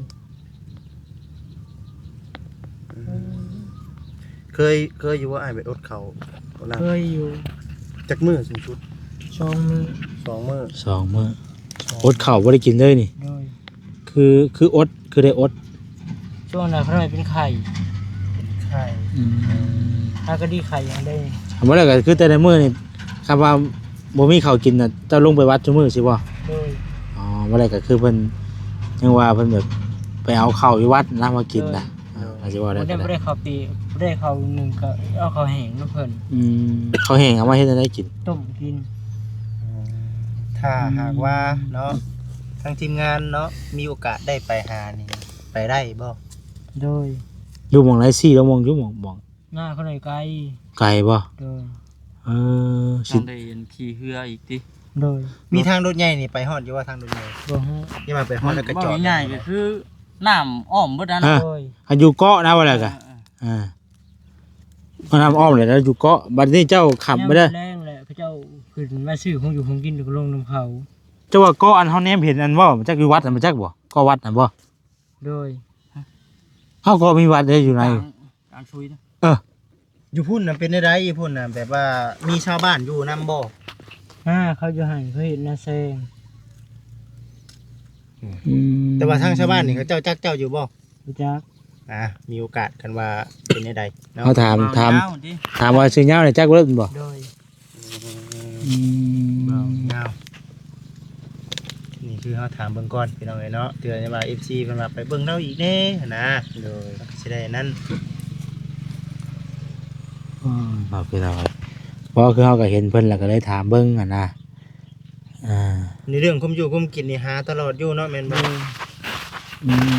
ເຄີຍ ເຄີຍຢູ່ບໍ່ອ້າຍ ແບບອົດເຂົ້າ ເຄີຍຢູ່. ຈັກມື້ສູງສຸດ? ສອງມື້. ສອງມື້. ສອງມື້ ສອງ ອົດເຂົ້າບໍ່ໄດ້ກິນເລີຍນີ້? ໂດຍ. ຄື ຄືອົດ ຄືໄດ້ອົດ? ຊ່ວງນັ້ນຂ້ານ້ອຍເປັນໄຂ້. ເປັນໄຂ້. ອືມ ຫາກໍດີໄຂ້ຫຍັງໄດ້. ບໍ່ແລ້ວກໍຄືແຕ່ລະມື້ນີ້ ຄັນວ່າບໍ່ມີເຂົ້າກິນນະ ເຈົ້າລົງໄປວັດຊຸມື້ຊີ້ບໍ່? ໂດຍ. ອໍ ບໍ່ແລ້ວກໍຄືເພິ່ນ ຍັງວ່າເພິ່ນແບບໄປເອົາເຂົ້າຢູ່ວັດນະມາກິນນະ. ໂດຍ. ອາ ອາດຊິເວົ້າໄດ້ ບໍ່ໄດ້ ກໍໄດ້ ບໍ່ໄດ້ເຂົ້າປີ ບໍ່ໄດ້ເຂົ້າໜຶ່ງ ກໍເອົາເຂົ້າແຫ້ງນຳເພິ່ນ. ອືມ ເຂົ້າແຫ້ງເອົາມາເຮັດແນວໃດກິນ? ຕົ້ມກິນ. ອືມ ຖ້າ ອືມ ຫາກວ່າເນາະ ທາງທີມງານເນາະ ມີໂອກາດໄດ້ໄປຫານີ້ ໄປໄດ້ບໍ່? ໂດຍ. ຢູ່ໝ່ອງໃດ? ຊີ້ລະໝ່ອງ ຢູ່ໝ່ອງ ໝ່ອງ ໜ້າເຂົາໜ້ອຍໄກ. ໄກບໍ່? ໂດຍ. ເອີ ຊິຕ້ອງໄດ້ຂີ່ເຮືອອີກຕິ? ໂດຍ. ມີທາງລົດໃຫຍ່ນີ້ໄປຮອດຢູ່ບໍ່? ທາງລົດໃຫຍ່ ບໍ່ຮອດ. ຢ່າວ່າໄປຮອດແລ້ວກໍຈອດ. ເວົ້າງ່າຍໆ ກໍຄືນ້ຳອ້ອມເບິດຫັ້ນນະ. ໂດຍ. ອັນຢູ່ເກາະນະ ວ່າແລ້ວກໍ ເອີ ເອີ ເອີ ເອີ ນ້ຳອ້ອມແລ້ວ ຢູ່ເກາະ. ບັດນີ້ເຈົ້າຂັບໄປເດີ ຍາມແລງແຫຼະ ເຂົາເຈົ້າຂຶ້ນມາຊື້ຂອງຢູ່ຂອງກິນ ກໍລົງນຳເຂົາ. ເຈົ້າວ່າເກາະອັນເຮົາແນມເຫັນ ອັນເວົ້າ ມັນຈັກຢູ່ວັດ ມັນຈັກບໍ່? ເກາະວັດນະບໍ່? ໂດຍ. ເຮົາກໍມີວັດເດ້ຢູ່ໃນ ກາງ ກາງຊຸຍນະ. ເອີ ຢູ່ພຸ້ນນະເປັນແນວໃດ? ຢູ່ພຸ້ນນະແບບວ່າມີຊາວບ້ານຢູ່ນຳບໍ່? ອ່າ ເຂົາຢູ່ຫັ້ນ ເຂົາເຮັດນາແຊງ. ອືມ ແຕ່ວ່າທາງຊາວບ້ານນີ້ເຂົາເຈົ້າຈັກເຈົ້າຢູ່ບໍ່? ບໍ່ຈັກ. ອ່າ ມີໂອກາດ ຄັນວ່າເປັນແນວໃດເນາະ ເຮົາຖາມ ຖາມ ຖາມວ່າຊື່ຍາວນີ້ຈັກເບິດບໍ່? ໂດຍ. ອືມ ອືມ ບ່າວຍາວ ນີ້ຄືເຮົາຖາມເບິ່ງກ່ອນພີ່ນ້ອງເອີຍເນາະ ເທື່ອວ່າເອັຟຊີເພິ່ນວ່າໄປເບິ່ງລາວອີກແດ່ຫັ້ນນະ. ໂດຍ. ເຮົາກໍຊິໄດ້ອັນນັ້ນ. ອືມ ເນາະ ພີ່ນ້ອງເອີຍ ເພາະຄືເຮົາກໍເຫັນເພິ່ນແລ້ວກໍເລີຍຖາມເບິ່ງຫັ້ນນະ. ອ່າ ໃນເລື່ອງຄວາມຢູ່ຄວາມກິນນີ້ຫາຕະຫຼອດຢູ່ເນາະ ແມ່ນບໍ່? ໂດຍ. ອືມ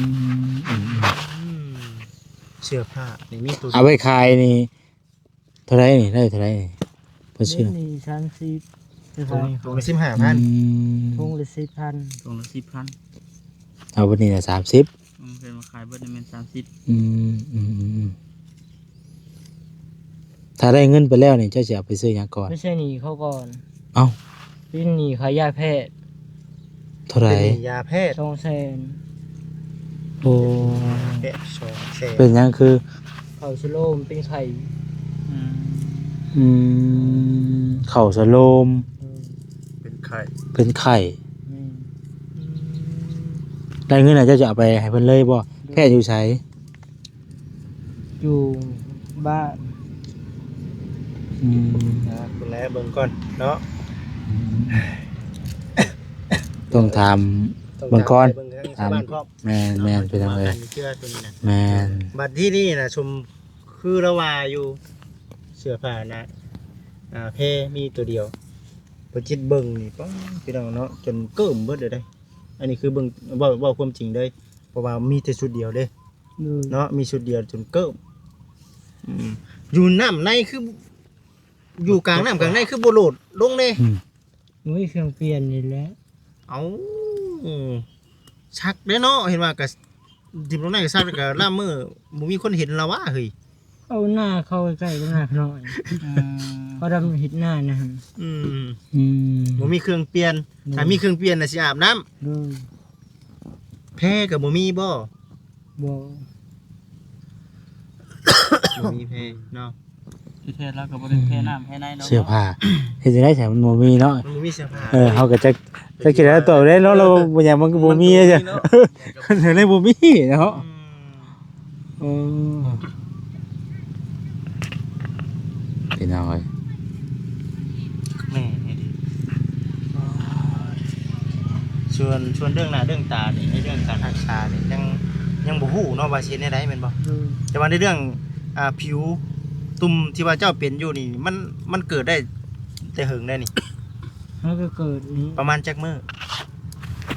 ອືມ ອືມ ເສື້ອຜ້ານີ້ມີຕົວ ເອົາໄວ້ຂາຍນີ້ ເທົ່າໃດນີ້? ໄດ້ເທົ່າໃດນີ້? ເພິ່ນຊື້ ນີ້ສາມສິບ ໂຕ ໂຕລະສິບຫ້າພັນ. ອືມ ຖົງລະສິບພັນ. ຖົງລະສິບພັນ ເອົາບັດນີ້ລະສາມສິບ. ອືມ ເພິ່ນມາຂາຍເບິດນີ້ແມ່ນສາມສິບ. ອືມ ອືມ ອືມ ອືມ ຖ້າໄດ້ເງິນໄປແລ້ວນີ້ ເຈົ້າຊິເອົາໄປຊື້ຫຍັງກ່ອນ? ໄປໃຊ້ໜີ້ເຂົາກ່ອນ. ເອົ້າ ເປັນໜີ້ຄ່າຢາແພດ. ເທົ່າໃດ? ເປັນໜີ້ຢາແພດ ສອງແສນ. ໂອ້ ແພດສອງແສນ. ເປັນຫຍັງຄື ເຂົ້າສະໂລມ ເປັນໄຂ້. ອືມ ອືມ ເຂົ້າສະໂລມ. ອືມ ເປັນໄຂ້ ເປັນໄຂ້. ອືມ ໄດ້ເງິນແລ້ວ ເຈົ້າຈະເອົາໄປໃຫ້ເພິ່ນເລີຍບໍ່? ໂດຍ. ແພດຢູ່ໃສ? ຢູ່ບ້ານ. ອືມ ອ່າ ເບິ່ງແລເບິ່ງກ່ອນເນາະ. ອືມ ຕ້ອງຖາມ ຕ້ອງຖາມເບິ່ງກ່ອນ ເບິ່ງທາງຊາວບ້ານພ້ອມ. ແມ່ນໆ ເນາະ ພີ່ນ້ອງເອີຍ ເຊື່ອຕົວນີ້ນະ. ແມ່ນ. ບັດທີນີ້ນະ ຊົມ ຄືລາວວ່າຢູ່ ເສື້ອຜ້ານະ ອ່າ ແພມີຕົວດຽວ ບໍ່ຈິດເບິ່ງນີ້ ປ້າ ພີ່ນ້ອງເນາະ ຈົນເກີ້ມເບິດເລີຍເດ້. ອັນນີ້ຄືເບິ່ງ ເວົ້າ ເວົ້າຄວາມຈິງເລີຍ ເພາະວ່າມີແຕ່ຊຸດດຽວເດ້. ອືມ ເນາະ ມີຊຸດດຽວຈົນເກີ້ມ. ອືມ ຢູ່ນ້ຳໃນຄື ຢູ່ກາງນ້ຳກາງໃນຄືບໍ່ໂຫຼດລົງເດ້? ອືມ ບໍ່ມີເຄື່ອງປ່ຽນນີ້ແຫຼະ. ເອົ້າ ຊັກເດ້ເນາະ ເຫັນວ່າກະ ຖິ້ມລົງໃນກະຊັກ ແລ້ວກະລາມມື້ ບໍ່ມີຄົນເຫັນລະຫວາເຮີ້ຍ. ເຂົ້ານາ ເຂົ້າໃກ້ໆກັບນາຂະນ້ອຍ. ອືມ ເຂົາດຳເຮັດນານະ. ອືມ ອືມ ບໍ່ມີເຄື່ອງປ່ຽນ. ໂດຍ. ຖ້າມີເຄື່ອງປ່ຽນນະຊິອາບນ້ຳ. ໂດຍ. ແພກະບໍ່ມີບໍ່? ບໍ່ ບໍ່ມີແພເນາະ. ທີ່ແທ້ລາວກໍບໍ່ໄດ້ແພນ້ຳແພໃນເນາະ. ເສື້ອຜ້າເຮັດຈັ່ງໃດຊັ້ນ ມັນບໍ່ມີເນາະ. ມັນບໍ່ມີເສື້ອຜ້າ. ເອີ ເຮົາກໍຈັກ ຈັກຊິໄດ້ຕອບໄດ້ເນາະ. ເອີ ລາວບໍ່ຫຍັງ ມັນກໍບໍ່ມີ ມັນກໍບໍ່ມີເນາະ. ຈັ່ງໃດບໍ່ມີເນາະ. ອືມ ເອີ ພີ່ນ້ອງເອີຍ ແມ່ນອີ່ຫຼີ. ສ່ວນ ສ່ວນເລື່ອງໜ້າເລື່ອງຕານີ້ ໃນເລື່ອງການຮັກສານີ້ ຍັງ ຍັງບໍ່ຮູ້ເນາະວ່າຊິເຮັດແນວໃດ ແມ່ນບໍ່? ອືມ ແຕ່ວ່າໃນເລື່ອງ ອ່າ ຜິວຕຸ່ມທີ່ວ່າເຈົ້າເປັນຢູ່ນີ້ ມັນ ມັນເກີດໄດ້ແຕ່ເຫິງແລ້ວນີ້? ມັນກໍເກີດນີ້ ປະມານຈັກມື້?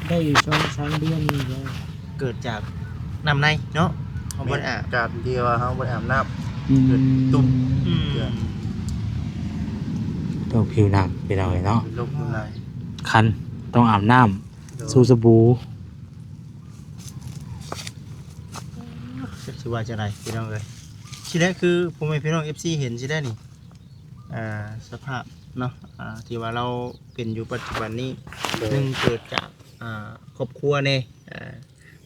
ໄດ້ສອງສາມເດືອນນີ້ແຫຼະ. ເກີດຈາກນ້ຳໃນເນາະ ເຮົາບໍ່ໄດ້ອາບ ການທີ່ວ່າເຮົາບໍ່ໄດ້ອາບນ້ຳ. ອືມ ເກີດຕຸ່ມ. ອືມ ໂລກຜິວໜັງ ພີ່ນ້ອງເອີຍເນາະ ເປັນໂລກຜິວໜັງ ຄັນ ຕ້ອງອາບນ້ຳ. ໂດຍ. ຊູສະບູ ຈັກຊິວ່າຈັ່ງໃດ ພີ່ນ້ອງເອີຍ. ຊິໄດ້ຄືພໍ່ແມ່ພີ່ນ້ອງເອັຟຊີເຫັນຊິໄດ້ນີ້ ອ່າ ສະພາບເນາະ ອ່າ ທີ່ວ່າລາວເປັນຢູ່ປັດຈຸບັນນີ້. ໂດຍ. ໜຶ່ງ ເກີດຈາກ ອ່າ ຄອບຄົວແດ່ ອ່າ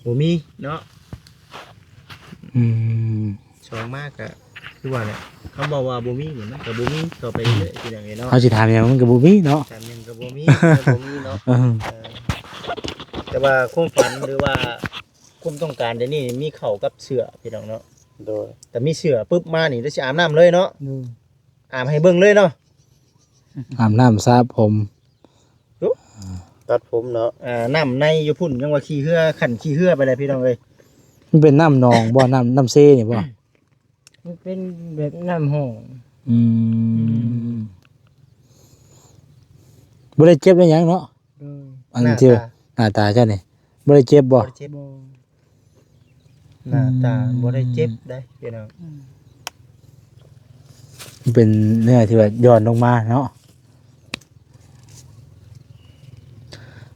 ບໍ່ມີເນາະ. ອືມ ສອງມາກະຄືວ່າແຫຼະ ຄຳເວົ້າວ່າບໍ່ມີນີ້ ມັນກະບໍ່ມີຕໍ່ໄປເລື້ອຍໆ ພີ່ນ້ອງເອີຍເນາະ. ເຮົາຊິຖາມຫຍັງມັນກະບໍ່ມີເນາະ ຖາມຫຍັງກະບໍ່ມີ ບໍ່ມີເນາະ. ເອີ ເອີ ແຕ່ວ່າຄວາມຝັນ ຫຼືວ່າຄວາມຕ້ອງການດຽວນີ້ມີເຂົ້າກັບເສື້ອ ພີ່ນ້ອງເນາະ. ໂດຍ. ແຕ່ມີເສື້ອປຶບມານີ້ ລາວຊິອາບນ້ຳເລີຍເນາະ. ໂດຍ. ອາບໃຫ້ເບິ່ງເລີຍເນາະ ອາບນ້ຳສະຜົມ. ໂອ້ ຕັດຜົມເນາະ. ອ່າ ນ້ຳໃນຢູ່ພຸ້ນ ຍັງວ່າຂີ່ເຮືອ ຂັ້ນຂີ່ເຮືອໄປແລ້ວ ພີ່ນ້ອງເອີຍ. ມັນເປັນນ້ຳໜອງບໍ່? ນ້ຳ ນ້ຳເຊນີ້ບໍ່? ມັນເປັນແບບນ້ຳຫ້ອງ. ອືມ ອືມ ບໍ່ໄດ້ເຈັບໄດ້ຫຍັງເນາະ. ໂດຍ. ອັນທີ່ ໜ້າຕາ ໜ້າຕາເຈົ້ານີ້ ບໍ່ໄດ້ເຈັບບໍ່? ບໍ່ໄດ້ເຈັບ. ບໍ່. ໜ້າຕາ ອືມ ບໍ່ໄດ້ເຈັບໄດ໋ ພີ່ນ້ອງ. ອືມ ມັນເປັນເນື້ອທີ່ວ່າຢ່ອນລົງມາເນາະ.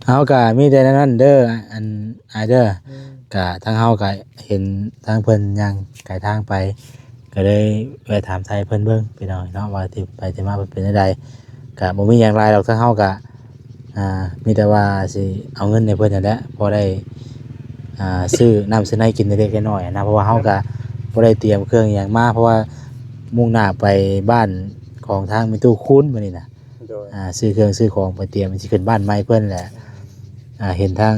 ເຮົາກະມີແຕ່ແນວນັ້ນເດີ ອັນ ອ້າຍເດີ. ອືມ ກະທາງເຮົາກະເຫັນທາງເພິ່ນຍ່າງໄກທາງໄປ ກໍເລີຍແວະຖາມໄຖ່ເພິ່ນເບິ່ງ ພີ່ນ້ອງເນາະ ວ່າທີ່ໄປທີ່ມາເພິ່ນເປັນຈັ່ງໃດ. ກະບໍ່ມີຫຍັງຫຼາຍດອກ ທາງເຮົາກະ ອ່າ ມີແຕ່ວ່າຊິເອົາເງິນໃຫ້ເພິ່ນຫັ້ນແຫຼະ ພໍໄດ້ ອ່າ ຊື້ນ້ຳຊື້ໃນກິນເລັກໆນ້ອຍໆນະ ເພາະວ່າເຮົາກະບໍ່ໄດ້ຕຽມເຄື່ອງຫຍັງມາ ເພາະວ່າມຸ່ງໜ້າໄປບ້ານຂອງທາງແມ່ຕູ້ຄູນມື້ນີ້ນະ. ໂດຍ. ອ່າ ຊື້ເຄື່ອງຊື້ຂອງໄປຕຽມ ຊິຂຶ້ນບ້ານໃໝ່ເພິ່ນແຫຼະ. ອ່າ ເຫັນທາງ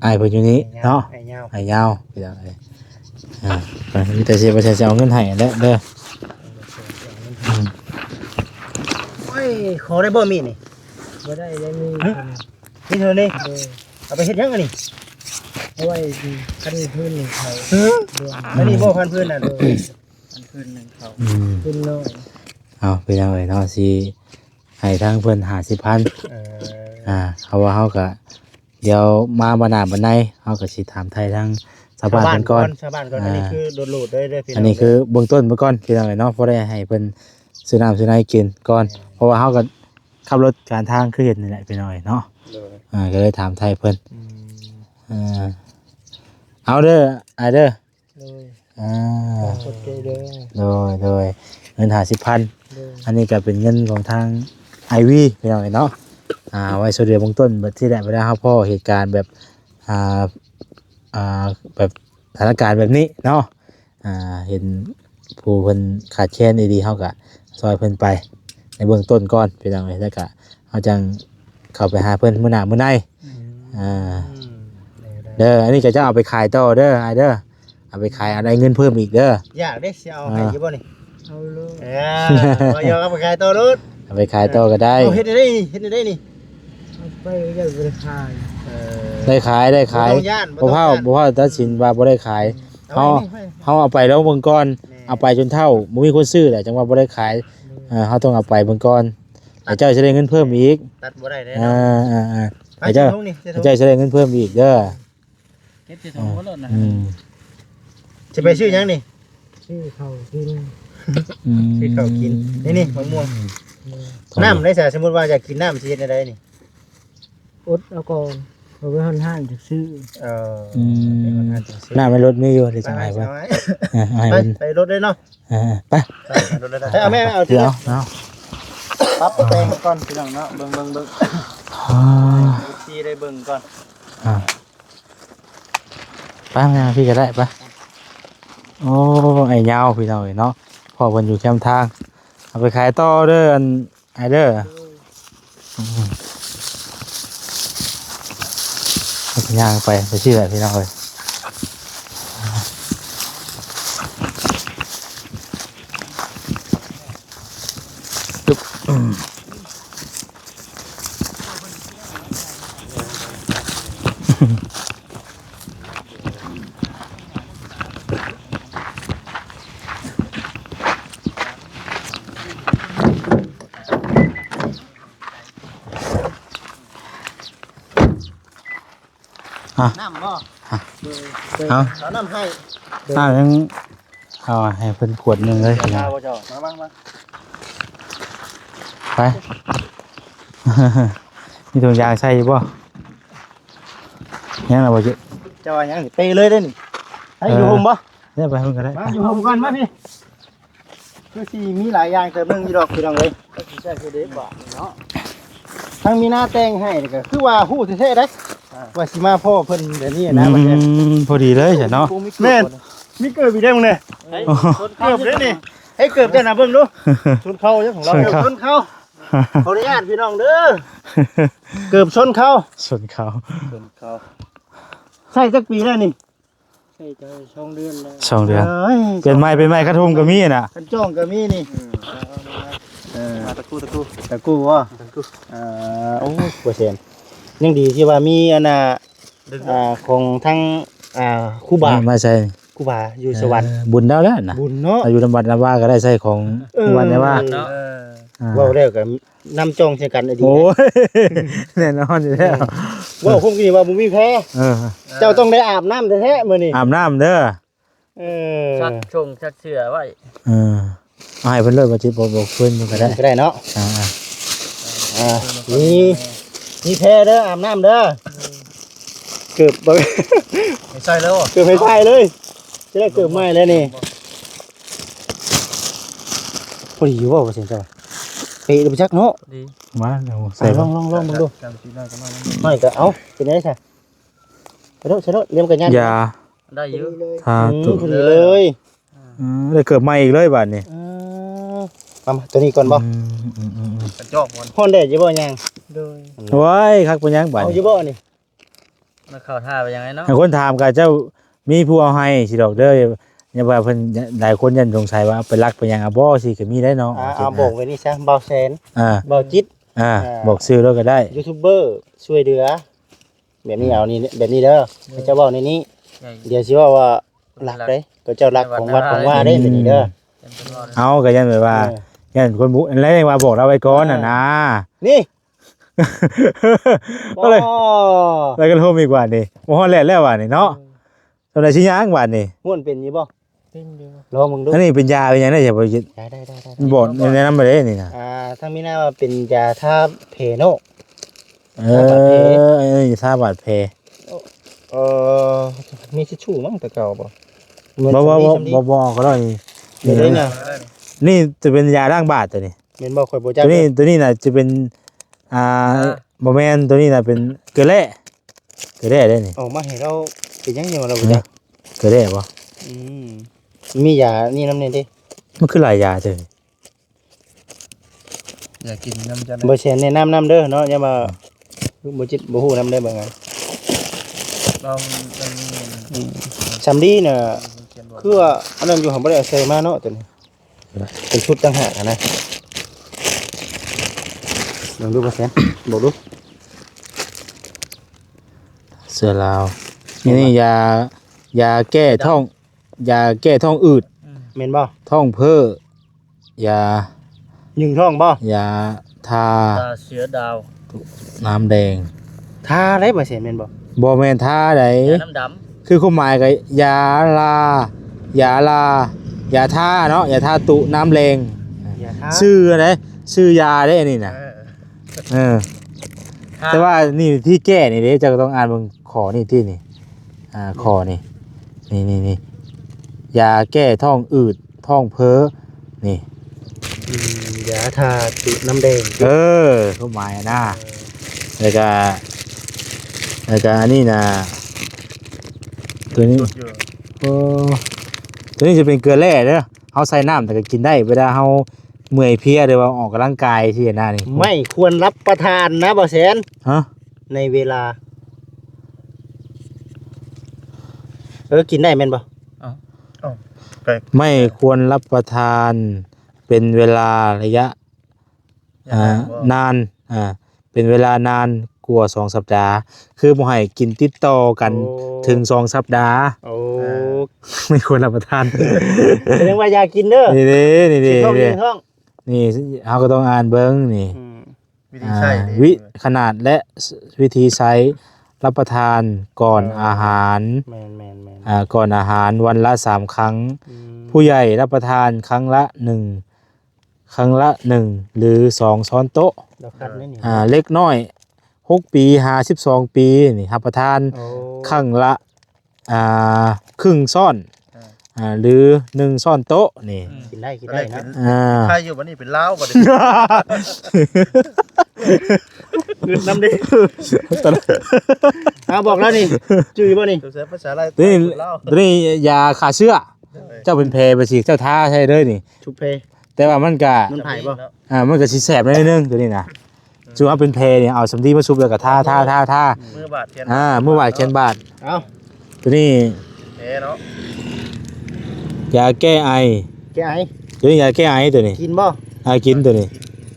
ອ້າຍເພິ່ນຢູ່ນີ້ເນາະ ອ້າຍຍາວ ອ້າຍຍາວ ພີ່ນ້ອງເອີຍ. ອ່າ ມີແຕ່ຊິວ່າຊິເອົາເງິນໃຫ້ແຫຼະເດີ. ອືມ ໂອ້ຍ ຂໍໄດ້ບໍ່ມີດນີ້? ບໍ່ໄດ້ ໄດ້ມີດ ຮະ? ມີດເທົ່ານີ້. ເອີ ເອົາໄປເຮັດຫຍັງອັນນີ້? ເອົາໄວ້ພັນພື້ນໜຶ່ງເຂົາ. ຮະ? ໂດຍ. ອັນນີ້ບໍ່ ພັນພື້ນນະ? ໂດຍ. ອັນຄືນໜຶ່ງເຂົາ ອືມ ຄືນໜຶ່ງ. ເອົາ ພີ່ນ້ອງເອີຍເນາະ ຊິໃຫ້ທາງເພິ່ນຫ້າສິບພັນ. ເອີ ອ່າ ເພາະວ່າເຮົາກະ ດຽວມາບັດໜ້າບັດໃນ ເຮົາກະຊິຖາມໄຖ່ທາງຊາວບ້ານເພິ່ນກ່ອນ ຊາວບ້ານກ່ອນ. ອ່າ ອັນນີ້ຄືໂດດໂລດເລີຍເດີ ພີ່ນ້ອງເດີ ອັນນີ້ຄືເບື້ອງຕົ້ນເບິ່ງກ່ອນ ພີ່ນ້ອງເອີຍເນາະ ພໍໄດ້ໃຫ້ເພິ່ນຊື້ນ້ຳຊື້ໃນກິນກ່ອນ. ແມ່ນ. ເພາະວ່າເຮົາກະຂັບລົດການທາງຄືເຫັນນີ້ແຫຼະ ພີ່ນ້ອງເອີຍເນາະ. ໂດຍ. ອ່າ ກະເລີຍຖາມໄຖ່ເພິ່ນ. ອືມ ເອີ ເອົາເດີ ອ້າຍເດີ. ໂດຍ. ອ່າ ຂອບໃຈເດີ. ໂດຍ ໂດຍ. ເງິນຫ້າສິບພັນ. ໂດຍ. ອັນນີ້ກະເປັນເງິນຂອງທາງ ໄອວີ ພີ່ນ້ອງເອີຍເນາະ ອ່າ ໄວ້ຊ່ວຍເຫຼືອເບື້ອງຕົ້ນ ແບບທີ່ແຫຼະ ເວລາເຮົາພໍ້ເຫດການແບບ ອ່າ ອ່າ ແບບສະຖານະການແບບນີ້ເນາະ ອ່າ ເຫັນຜູ້ເພິ່ນຂາດແຄນອີ່ຫຼີ ເຮົາກະຊ່ອຍເພິ່ນໄປໃນເບື້ອງຕົ້ນກ່ອນ ພີ່ນ້ອງເອີຍ ແລ້ວກະເຮົາຈັ່ງເຂົ້າໄປຫາເພິ່ນມື້ໜ້າມື້ໃນ ອືມ ອ່າ ໄດ້ໆ ເດີ ອັນນີ້ກະຈະເອົາໄປຂາຍຕໍ່ເດີ ອ້າຍເດີ ເອົາໄປຂາຍ ເອົາໄດ້ເງິນເພີ່ມອີກເດີ ຢາກເດ້ ຊິເອົາໃຫ້ຢູ່ບໍ່ນີ້? ເອົາໂລດ ເອີ ບໍ່ຢອກ ເອົາໄປຂາຍຕໍ່ໂລດ ເອົາໄປຂາຍຕໍ່ກໍໄດ້ ເອົາເຮັດໄດ້ນີ້ ເຮັດໄດ້ນີ້ ເອົາໄປ ຢາກໄດ້ຂາຍ ເອີ ໄດ້ຂາຍ ໄດ້ຂາຍ ບໍ່ຕ້ອງຢ້ານ ບໍ່ຕ້ອງຢ້ານ ບໍ່ພ້າວ ບໍ່ພ້າວຕັດສິນວ່າບໍ່ໄດ້ຂາຍ ເອົາ ເຮົາ ໄວ້ນີ້ ເຮົາເອົາໄປລອງເບິ່ງກ່ອນ ແມ່ນ ເອົາໄປຈົນເຖົ້າ ບໍ່ມີຄົນຊື້ແຫຼະ ຈັ່ງວ່າບໍ່ໄດ້ຂາຍ ເອີ ເຮົາຕ້ອງເອົາໄປເບິ່ງກ່ອນ ໃຫ້ເຈົ້າຊິໄດ້ເງິນເພີ່ມອີກ ຕັດບໍ່ໄດ້ເດ້ ອ່າ ເນາະ ອ່າ ໃຫ້ເຈົ້າ ເກັບໃສ່ຖົງນີ້ ໃຫ້ເຈົ້າຊິໄດ້ເງິນເພີ່ມອີກເດີ ເກັບໃສ່ຖົງ ອ່າ ໄວ້ໂລດນະ ອືມ ຈະໄປຊື້ຫຍັງນີ້? ຊື້ເຂົ້າກິນ ອືມ ຊື້ເຂົ້າກິນ ນີ້ໆ ໝາກມ່ວງ ນ້ຳໄດ້ຊະ ສົມມຸດວ່າຢາກກິນນ້ຳ ຊິເຮັດແນວໃດນີ້? ອົດເອົາກ່ອນ ເອົາໄວ້ຮອດຮ້ານຈັ່ງຊື້ ເອີ ອືມ ໄປຮອດຮ້ານຈັ່ງຊື້ ນ້ຳໃນລົດມີຢູ່ ເດ ຈະໃຫ້ເພິ່ນ ເອົາໃຫ້ ເອີ ເອົາໃຫ້ ໄປ ເພິ່ນ ໄປລົດເລີຍເນາະ ເອີ ໄປ ໄປລົດເລີຍ ເອົາແມ່ ເອົາ ເອົາ ເອົາ ປັບແຕ່ງກ່ອນ ພີ່ນ້ອງເນາະ ເບິ່ງ ເບິ່ງ ເບິ່ງ ອ່າ ໃຫ້ເອັຟຊີໄດ້ເບິ່ງກ່ອນ ອ່າ ໄປ ມາພີ່ກໍໄດ້ ໄປ ໂອ້ ອ້າຍຍາວ ພີ່ນ້ອງເອີຍເນາະ ພໍ່ເພິ່ນຢູ່ແຄມທາງ ເອົາໄປຂາຍຕໍ່ເດີ ອັນ ອ້າຍເດີ ໂດຍ ອືມ ຍ່າງໄປ ໄປຊື່ແຫຼະ ພີ່ນ້ອງເອີຍ ອ່ະ ນ້ຳບໍ່? ອ່ະ ເອົາ ເອົານ້ຳໃຫ້ ອ່ະ ຍັງ ເອົາໃຫ້ເພິ່ນຂວດໜຶ່ງເລີຍ ເອົາບໍ່ເຈົ້າ? ມາ ມາ ມາ ໄປ ມີຖົງຢາງໃສ່ຢູ່ບໍ່? ຍັງລະບໍ່? ເຈົ້າວ່າຫຍັງ? ເປເລີຍເດ້ນີ້ ໃຫ້ຢູ່ຮົ່ມບໍ່? ເອີ ໄປພຸ້ນກໍໄດ້ ມາຢູ່ຮົ່ມກ່ອນ ມາພີ່. ຄືຊິມີຫຼາຍຢ່າງເຕີມໜຶ່ງຢູ່ດອກ ພີ່ນ້ອງເອີຍ ກໍຊິໃຊ້ຄືເດບາດນີ້ເນາະ ທັງມີໜ້າແຕ່ງໃຫ້ ແລ້ວກໍຄືວ່າຮູ້ແທ້ໆເດ້ ອ່າ ວ່າຊິມາພໍ້ເພິ່ນແບບນີ້ນະ ອືມ ພໍດີເລີຍຊະເນາະ ແມ່ນ ມີເກີບອີກເດ້ມື້ນີ້ ເກີບເດ້ນີ້ ໃຫ້ເກີບເຈົ້ານະເບິ່ງດູ ຊົນເຂົ່າ ເກີບຊົນເຂົ່າ ຂໍອະນຸຍາດພີ່ນ້ອງເດີ ເກີບຊົນເຂົ່າ ຊົນເຂົ່າ ຊົນເຂົ່າ ໃຊ້ຈັກປີແລ້ວນີ້? ໃຊ້ໄດ້ສອງເດືອນແລ້ວ ສອງເດືອນ ເອີຍ ປ່ຽນໃໝ່ ປ່ຽນໃໝ່ ຄັນຖົມກໍມີນະ ຄັນຈ້ອງກໍມີນີ້ ອືມ ເອີ ມາຕະກູ ຕະກູ ຕະກູບໍ່? ຕະກູ ເອີ ໂອ້ ບໍ່ແຊນ ຍັງດີທີ່ວ່າມີອັນນ່າ ອ່າ ຂອງທາງ ອ່າ ຄູບາ ມາໃສ່ ຄູບາຢູ່ສະຫວັນ ເອີ ບຸນແລ້ວແຫຼະນະ ບຸນເນາະ ອາ ຢູ່ນຳວັດນຳວາກໍໄດ້ໃຊ້ຂອງ ເອີ ວັດນຳວາເນາະ ເອີ ອ່າ ເວົ້າແລ້ວກໍ ນຳຈ່ອງໃສ່ກັນອີ່ຫຼີ ໂອ້ຍ ແນ່ນອນຢູ່ແລ້ວ ເວົ້າຄົງນີ້ວ່າບໍ່ມີແພ ເອີ ເຈົ້າຕ້ອງໄດ້ອາບນ້ຳແທ້ໆມື້ນີ້ ອາບນ້ຳເດີ ເອີ ຊັກຊົງຊັກເສື້ອໄວ້ ເອີ ເອົາໃຫ້ເພິ່ນເລີຍ ບໍ່ຈິດບໍ່ ບໍ່ເພິ່ນກໍໄດ້ ກໍໄດ້ເນາະ ອ່າ ອ່າ ມີ ມີແພເດີ ອາບນ້ຳເດີ ເກີບ ໃຫ້ໃສ່ເລີຍ ເກີບໃຫ້ໃສ່ເລີຍ ຈະໄດ້ເກີບໃໝ່ແລ້ວນີ້ ພໍດີຢູ່ບໍ່ ວ່າຊັ້ນ ເປະໄດ້ບໍ່ຈັກເນາະ ດີ ມາ ເອົາໃສ່ ລອງ ລອງ ລອງເບິ່ງດູ ນ້ອຍກໍເອົາ ເປັນໄດ໋ຊະ ໃສ່ໂລດ ໃສ່ໂລດ ລຽມກັນຍາ ຢາ ໄດ້ຢູ່ ທາ ອືມ ໂຕ ພໍດີເລີຍ ອືມ ໄດ້ເກີບໃໝ່ອີກເລີຍບາດນີ້ ອືມ ເອົາມາ ໂຕນີ້ກ່ອນບໍ່ ອືມ ອືມ ອືມ ກະຈອກມັນ ຮ້ອນແດດຢູ່ບໍ່ຍາງ ໂດຍ ໂອ້ຍ ຄັກປານຫຍັງບາດ ເອົາຢູ່ບໍ່ນີ້ ມາເຂົ້າທ່າໄປຫຍັງໄດ໋ເນາະ ໃຫ້ຄົນຖາມກໍເຈົ້າມີຜູ້ເອົາໃຫ້ຊິດອກເດີ ຢ່າວ່າເພິ່ນ ຫຼາຍຄົນຍັງສົງໄສວ່າໄປລັກໄປຫຍັງ ອາ ບໍ່ ຊິກໍມີໄດ໋ເນາະ ອ່າ ເອົາບອກໄວ້ນີ້ຊະ ບ່າວແສນ ອ່າ ບ່າວຈິດ ອ່າ ອ່າ ບອກຊື່ໂລດກໍໄດ້ ຢູທູບເບີຊ່ວຍເຫຼືອ ແບບນີ້ເອົານີ້ ແບບນີ້ເດີ ເຈົ້າເວົ້າໃນນີ້ ດຽວຊິເວົ້າວ່າລັກເດ້ ກໍເຈົ້າລັກຂອງວັດຂອງວາເດ້ ແບບນີ້ເດີ ເອົາ ກໍຢ້ານແບບວ່າ ເອີ ຢ້ານຄົນບຸ ອັນແລກວ່າບອກລາວໄວ້ກ່ອນຫັ້ນນະ ນີ້ ກໍເລີຍ ແລ້ວກໍລົມອີກບາດນີ້ ບໍ່ຮອດແດດແລ້ວບາດນີ້ເນາະ ເອີ ສ່ຳໃດຊິຍ່າງບາດນີ້ ມ່ວນເປັນຢູ່ບໍ່? ເປັນຢູ່ ລອງເບິ່ງດູ ອັນນີ້ເປັນຢາເປັນຫຍັງໄດ້ ໄດ້ ໄດ້ ໄດ້ ບອກແນະນຳມາເດ້ນີ້ນະ ອ່າ ທາງມີນາວ່າເປັນຢາທາແຜເນາະ ເອີ ທາບາດແຜ ເອີ ທາບາດແຜ ເອີ ມີທິດຊູ້ມັ້ງແຕ່ເກົ່າບໍ່ ບໍ່ ບໍ່ ບໍ່ ບໍ່ ກໍໄດ້ນີ້ ນີ້ຈະເປັນຢາລ້າງບາດຕົວນີ້ ແມ່ນບໍ່? ຂ້ອຍບໍ່ຈັກ ຕົວນີ້ ເດີ ຕົວນີ້ນະຈະເປັນ ອ່າ ອ່າ ບໍ່ແມ່ນ ຕົວນີ້ນະເປັນເກືອແຮ່ ເກືອແຮ່ເດ້ນີ້. ອອກມາໃຫ້ລາວເປັນຫຍັງ ຍັງວ່າລາວບໍ່ຈັກ ເກືອແຮ່ບໍ່? ອືມ ມີຢານີ້ນຳແດ່ເດ້. ມັນຄືຫຼາຍຢາແທ້. ຢາກກິນນຳຈັກ ບໍ່ແຊນແນະນຳນຳເດີເນາະ ຢ່າວ່າ ອືມ ບໍ່ຈິດບໍ່ຮູ້ນຳເດີ ເບິ່ງ ລອງ ລອງ ອືມ ສຳລີນະ ຄືວ່າອັນນັ້ນຢູ່ ເຮົາບໍ່ໄດ້ເອົາໃສ່ມາເນາະ ຕົວນີ້ ເປັນຊຸດຕ່າງຫາກຫັ້ນນະ. ເບິ່ງດູ ບໍ່ແຊນ ບອກດູ ເສືອລາວ ນີ້ ນີ້ ຢາ ຢາແກ້ທ້ອງ ຢາແກ້ທ້ອງອືດ ອືມ ແມ່ນບໍ່? ທ້ອງເພີ້ ຢາ ຍຶງທ້ອງບໍ່? ຢາທາ ຕາເສືອດາວ ນ້ຳແດງ ທາໄດ້ບໍ່ແຊນ ແມ່ນບໍ່? ບໍ່ແມ່ນທາໃດ ຢານ້ຳດຳ ຄືຄວາມໝາຍກໍຢາລາ ຢາລາ ຢາທາເນາະ ຢາທາຕຸນ້ຳແດງ ຢາທາ ຊື່ໃດ ຊື່ຢາເດ້ອັນນີ້ນະ ເອີ ເອີ ທາ ແຕ່ວ່ານີ້ທີ່ແກ້ນີ້ເດ້ ເຈົ້າກໍຕ້ອງອ່ານເບິ່ງຂໍ້ນີ້ຕິນີ້ ອ່າ ຂໍ້ນີ້ ນີ້ໆ ຢາແກ້ທ້ອງອືດ ທ້ອງເພີ້ ນີ້ ອືມ ຢາທາຕຸນ້ຳແດງ ເອີ ຄວາມໝາຍນະ ເອີ ແລ້ວກະ ແລ້ວກະອັນນີ້ນະ ຕົວນີ້ ໂອ້ ຕົວນີ້ຈະເປັນເກືອແຮ່ເດີ ເຮົາໃສ່ນ້ຳແລ້ວກໍກິນໄດ້ ເວລາເຮົາເມື່ອຍເພຍ ຫຼືວ່າອອກກຳລັງກາຍຊີ້ນະ ນີ້ ໄມ່ຄວນຮັບປະທານນະ ບໍ່ແຊນ ຮະ ໃນເວລາ ເອີ ກິນໄດ້ແມ່ນບໍ່? ເອົ້າ ເອົ້າ ໄມ່ຄວນຮັບປະທານເປັນເວລາໄລຍະ ຍາວ ອ່າ ນານ ອ່າ ເປັນເວລານານກວ່າສອງສັບດາ ຄືບໍ່ໃຫ້ກິນຕິດຕໍ່ກັນ ໂອ້ ເຖິງສອງສັບດາ ໂອ້ ເອີ ໄມ່ຄວນຮັບປະທານ ສະແດງວ່າຢ່າກິນເດີ ນີ້ເດ້ ນີ້ເດ້ ຊິທ້ອງ ນີ້ເດ້ ນີ້ເຮົາກໍຕ້ອງອ່ານເບິ່ງນີ້ ອືມ ວິທີໃຊ້ ອ່າ ເດ້ ວິ ຂະໜາດ ແລະ ວິທີໃຊ້ ຮັບປະທານກ່ອນ ເອີ ອາຫານ ແມ່ນໆໆ ອ່າ ກ່ອນອາຫານວັນລະສາມຄັ້ງ ອືມ ຜູ້ໃຫຍ່ຮັບປະທານຄັ້ງລະໜຶ່ງ ຄັ້ງລະໜຶ່ງ ຫຼື ສອງຊ້ອນໂຕະ ລາວຄັດໄດ້ນີ້ ອ່າ ເດັກນ້ອຍຫົກປີຫາສິບສອງປີນີ້ ຮັບປະທານ ໂອ້ ຄັ້ງລະ ອ່າ ຄຶ່ງຊ້ອນ ອ່າ ອ່າ ຫຼື ໜຶ່ງຊ້ອນໂຕະນີ້ ອືມ ກິນໄດ້ ກິນໄດ້ເນາະ ກິນ ອ່າ ໄດ້ຢູ່ ບັດນີ້ເປັນລາວ ບັດນີ້ ເງິນນຳເດ້ ເອົາ ບອກແລ້ວນີ້ ຈື່ບໍ່ນີ້? ຕົວນີ້ ຕົວນີ້ຢາຂ້າເຊື້ອ ເຈົ້າເປັນແຜໄປຊິ ເຈົ້າທາໃສ່ເລີຍນີ້ ຊຸບແຜ ແຕ່ວ່າມັນກະ ມັນໄຜບໍ່? ອ່າ ມັນກະຊິແສບໜ້ອຍໜຶ່ງຕົວນີ້ນະ ອືມ ຄືວ່າເປັນແຜນີ້ ເອົາສຳລີມາຊຸບແລ້ວກະທາ ທາ ທາ ທາ ມືບາດແຂນ ອ່າ ມືບາດແຂນບາດ ເອົາ ຕົວນີ້ແຜເນາະ ຢາແກ້ໄອ ແກ້ໄອ ຕົວນີ້ຢາແກ້ໄອຕົວນີ້ ກິນບໍ່? ອ່າ ກິນຕົວນີ້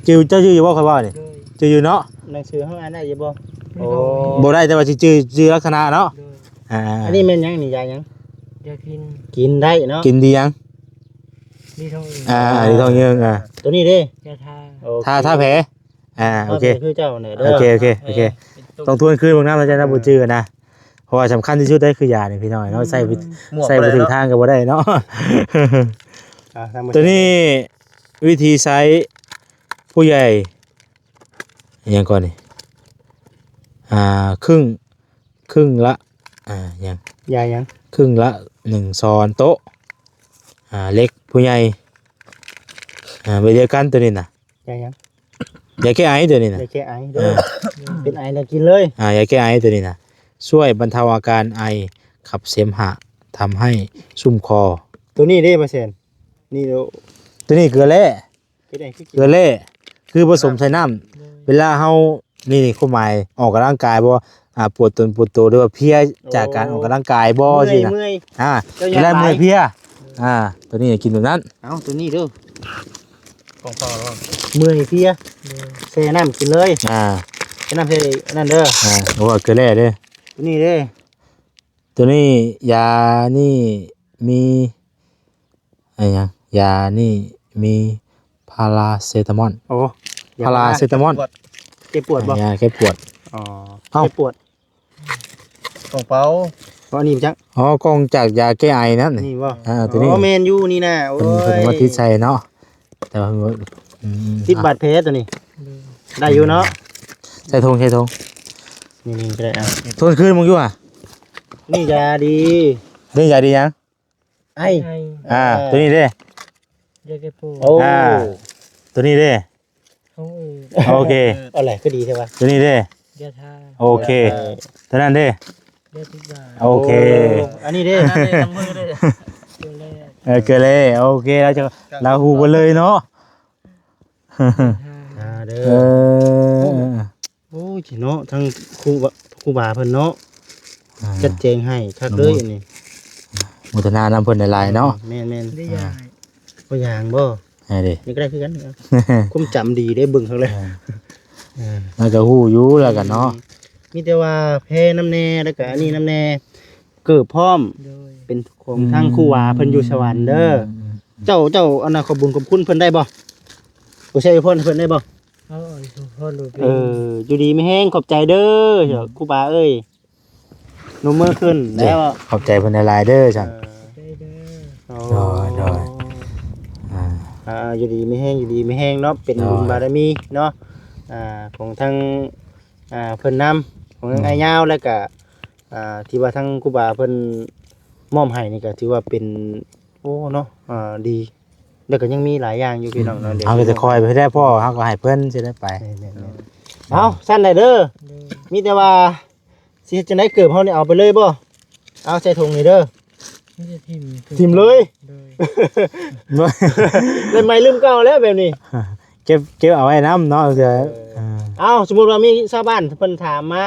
ຈື່ ເຈົ້າຈື່ຢູ່ບໍ່ ຂ້ອຍເວົ້ານີ້? ຈື່ຢູ່ເນາະ ໜັງສືເຮົາອ່ານໄດ້ຢູ່ບໍ່? ໂອ້ ບໍ່ໄດ້ ແຕ່ວ່າຊິຈື່ ຈື່ລັກສະນະເນາະ ອ່າ ອັນນີ້ແມ່ນຫຍັງນີ້? ຢາຫຍັງ? ຢາກິນ ກິນໄດ້ເນາະ ກິນດີຫຍັງ? ດີທ້ອງ ອ່າ ດີທ້ອງເຍິງ ອ່າ ຕົວນີ້ເດ້ ຢາທາ ໂອເຄ ທາ ທາແຜ ອ່າ ໂອເຄ ຄືເຈົ້າແຫຼະເດີ ໂອເຄ ໂອເຄ ໂອເຄ ຕ້ອງທວນຄືນເບິ່ງນຳ ອາຈານນະ ບໍ່ຈື່ນະ ເພາະວ່າສຳຄັນທີ່ສຸດໄດ້ຄືຢານີ້ພີ່ນ້ອງເນາະ ໃຊ້ ໃຊ້ບໍ່ຖືກທາງກໍບໍ່ໄດ້ເນາະ ຕົວນີ້ວິທີໃຊ້ຜູ້ໃຫຍ່ ອີຫຍັງກ່ອນນີ້ ອ່າ ຄຶ່ງ ຄຶ່ງລະ ອ່າ ຫຍັງ ຢາຫຍັງ? ຄຶ່ງລະໜຶ່ງຊ້ອນໂຕະ ອ່າ ເດັກຜູ້ໃຫຍ່ ອ່າ ໃບດຽວກັນຕົວນີ້ນະ ຢາຫຍັງ? ຢາແກ້ໄອຕົວນີ້ນະ ຢາແກ້ໄອເດີ ເປັນໄອແລ້ວກິນເລີຍ ອ່າ ຢາແກ້ໄອຕົວນີ້ນະ ຊ່ວຍບັນເທົາອາການໄອ ຂັບເສມຫະ ທຳໃຫ້ຊຸ່ມຄໍ ຕົວນີ້ເດ້ ປາແສນ ນີ້ໂດ ຕົວນີ້ເກືອແຮ່ ເຮັດໃຫ້ຄືກິນ ເກືອແຮ່ ຄືປະສົມໃສ່ນ້ຳ ເວລາເຮົາ ນີ້ ນີ້ ຄວາມໝາຍ ອອກກຳລັງກາຍບໍ່ ອ່າ ປວດຕົນປວດໂຕ ຫຼືວ່າເພຍຈາກການອອກກຳລັງກາຍບໍ່ ໂອ້ ຊີ້ນະ ເມື່ອຍ ອ່າ ເວລາເມື່ອຍເພຍ ອ່າ ຕົວນີ້ກິນແບບນັ້ນ ເອົາ ຕົວນີ້ເດີ ຂອງພໍ່ເນາະ ເມື່ອຍເພຍ ແຊ່ນ້ຳກິນເລີຍ ອ່າ ແຊ່ນ້ຳໃສ່ອັນນັ້ນເດີ ອ່າ ໂອ້ ເກືອແຮ່ເດີ ຕົວນີ້ເດີ ຕົວນີ້ ຢານີ້ມີ ອີຫຍັງ ຢານີ້ມີພາລາເຊຕາມອນ ໂອ້ ພາລາເຊຕາມອນ ເຈັບປວດບໍ່? ຢາແກ້ປວດ ອໍ ເອົ້າ ເຈັບປວດ ກອງເປົາ ເພາະອັນນີ້ຈັກ ອໍ ກອງຈາກຢາແກ້ໄອນັ້ນ ນີ້ບໍ່? ອ່າ ຕົວນີ້ ອໍ ແມ່ນຢູ່ນີ້ນະ ໂອ້ຍ ເພິ່ນ ເພິ່ນມາຕິດໃສ່ເນາະ ແຕ່ວ່າ ອືມ ຕິດບາດແຜຕົວນີ້ ໄດ້ຢູ່ເນາະ ໃສ່ຖົງ ໃສ່ຖົງ ນີ້ໆ ກໍໄດ້ ອ່າ ທົນຄືນມຶງຢູ່ຫະ ນີ້ຢາດີ ນີ້ຢາດີຫຍັງ? ໄອ ໄອ ອ່າ ອ່າ ຕົວນີ້ເດ້ ຢາແກ້ປວດ ໂອ້ ອ່າ ຕົວນີ້ເດ້ ຂອງອື່ນ ໂອເຄ ເອີ ເອົາແຫຼະ ຄືດີແທ້ວະ ຕົວນີ້ເດ້ ຢາທາ ໂອເຄ ເອີ ຕົວນັ້ນເດ້ ຢາຕິດຢາ ໂອເຄ ໂອ້ ອັນນີ້ເດ້ ອັນນັ້ນເດ້ ນ້ຳມືເດ້ ເກືອແຮ່ ເອີ ເກືອແຮ່ ໂອເຄ ລາວຈະ ລາວຮູ້ເບິດເລີຍເນາະ ຢາທາ ອ່າ ເດີ ເອີ ໂອ້ຍ ເນາະ ທັງຄູ ຄູບາເພິ່ນເນາະ ອ່າ ຈັດແຈງໃຫ້ຄັກເລີຍອັນນີ້ ໂມທະນານຳເພິ່ນຫຼາຍໆເນາະ ແມ່ນໆ ໄດ້ຢາ ອ່າ ບໍ່ຢາງບໍ່ ໃຫ້ເດ້ ນີ້ກໍໄດ້ຄືກັນ ຄວາມຈຳດີເດ້ ເບິ່ງຄັກແລ້ວ ອ່າ ເອີ ລາວກໍຮູ້ຢູ່ລາວກໍເນາະ ມີແຕ່ວ່າແພນຳແດ່ ແລ້ວກໍອັນນີ້ນຳແດ່ ເກີບພ້ອມ ໂດຍ ເປັນຂອງ ອືມ ທາງຄູບາເພິ່ນຢູ່ສະຫວັນເດີ ອືມ ເຈົ້າ ເຈົ້າ ອັນນັ້ນ ຂອບບຸນຂອບຄຸນເພິ່ນໄດ້ບໍ່? ອວຍໄຊອວຍພອນໃຫ້ເພິ່ນໄດ້ບໍ່? ເອີ ຢູ່ດີມີແຮງ ຂອບໃຈເດີ ອືມ ຄູບາເອີຍ ໜຸ່ມມືຂຶ້ນແລ້ວ ຂອບໃຈເພິ່ນຫຼາຍໆເດີຊັ້ນ ເອີ ໂດຍ ໂດຍ ອ່າ ອ່າ ຢູ່ດີມີແຮງ ຢູ່ດີມີແຮງເນາະ ເປັນ ໂດຍ ບຸນບາລະມີເນາະ ອ່າ ຂອງທາງ ອ່າ ເພິ່ນນຳ ຂອງທາງ ອືມ ອ້າຍຍາວ ແລ້ວກະ ອ່າ ທີ່ວ່າທາງຄູບາເພິ່ນມອບໃຫ້ນີ້ກໍຖືວ່າເປັນ ໂອ້ ເນາະ ອ່າ ດີ ແລ້ວກໍຍັງມີຫຼາຍຢ່າງຢູ່ ພີ່ນ້ອງເນາະ ອືມ ເຮົາກໍຈະຄອຍໄປແທ້ ເພາະເຮົາກໍໃຫ້ເພິ່ນຊິໄດ້ໄປ ແມ່ນໆໆ ເອົາ ຊັ້ນໄດ້ເດີ ໂດຍ ມີແຕ່ວ່າ ຊິເຮັດຈັ່ງໃດ ເກີບເຮົານີ້ເອົາໄປເລີຍບໍ່? ເອົາໃສ່ຖົງນີ້ເດີ ມີແຕ່ຖິ້ມ ຖິ້ມເລີຍ ໂດຍ ແລ້ວໃໝ່ລືມເກົ່າແລ້ວແບບນີ້ ເກັບ ເກັບເອົາໄວ້ນຳເນາະ ເອີ ເອີ ເອົາ ສົມມຸດວ່າມີຊາວບ້ານເພິ່ນຖາມມາ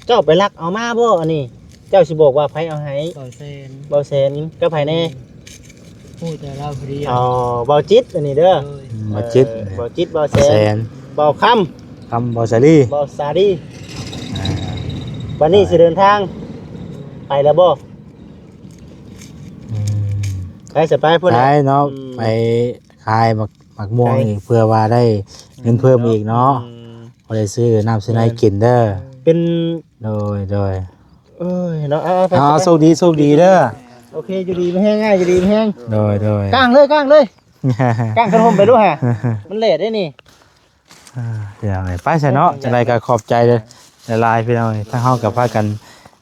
ເຈົ້າໄປລັກເອົາມາບໍ່ອັນນີ້? ເຈົ້າຊິບອກວ່າໃຜເອົາໃຫ້? ເບົາແສນ ເບົາແສນກັບໃຜແດ່? ຮູ້ແຕ່ລາວຜູ້ດຽວ ອໍ ເບົາຈິດອັນນີ້ເດີ ໂດຍ ອືມ ເບົາຈິດ ເອີ ເບົາຈິດ ເບົາແສນ ເບົາແສນ ເບົາຄຳ ຄຳ ເບົາສາລີ ເບົາສາລີ ອ່າ ບັດນີ້ຊິເດີນທາງ ໄປແລ້ວບໍ່? ອືມ ໄປ ຊິໄປພຸ້ນແຫຼະ ໄປເນາະ ອືມ ໄປຂາຍໝາກ ໝາກມ່ວງ ໄປ ອີກ ເພື່ອວ່າໄດ້ເງິນເພີ່ມອີກເນາະ ອືມ ພໍໄດ້ຊື້ນ້ຳຊື້ໃນກິນເດີ ເປັນ ໂດຍ ໂດຍ ເອີຍ ເນາະ ເອົາ ເອົາ ໂຊກດີ ໂຊກດີເດີ ໂອເຄ ຢູ່ດີມີແຮງ ຢູ່ດີມີແຮງ ໂດຍ ໂດຍ ກາງເລີຍ ກາງເລີຍ ກາງຄັນຮົ່ມໄປດູຫາ ມັນແດດເດ້ນີ້ ອ່າ ພີ່ນ້ອງເອີຍ ໄປຊະເນາະ ຈັ່ງໃດກໍຂອບໃຈຫຼາຍໆ ພີ່ນ້ອງເອີຍ ທາງເຮົາກໍພາກັນ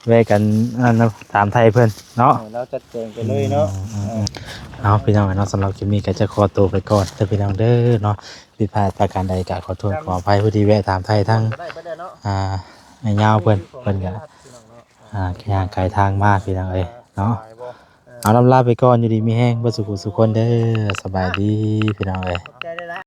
ແວ່ກັນ ອັນນັ້ນ ຖາມໄຖ່ເພິ່ນເນາະ ເອີ ລາວຈັດແຈງໄປເລີຍເນາະ ອືມ ເອົາ ພີ່ນ້ອງເນາະ ສຳລັບຄລິບນີ້ກໍຈະຂໍຕົວໄປກ່ອນເດີ ພີ່ນ້ອງເດີເນາະ ຜິດພາດປະການໃດກໍຂໍໂທດຂໍອະໄພ ຜູ້ທີ່ແວະຖາມໄຖ່ທາງ ອ່າ ອ້າຍຍາວເພິ່ນ ເພິ່ນກໍ ອ່າ ຍ່າງໄກທາງມາ ພີ່ນ້ອງເອີຍເນາະ ເອົາ ລຳລາໄປກ່ອນ ຢູ່ດີມີແຮງເບິດສູ່ຜູ້ສູ່ຄົນເດີ ສະບາຍດີ ພີ່ນ້ອງເອີຍ ຂອບໃຈຫຼາຍ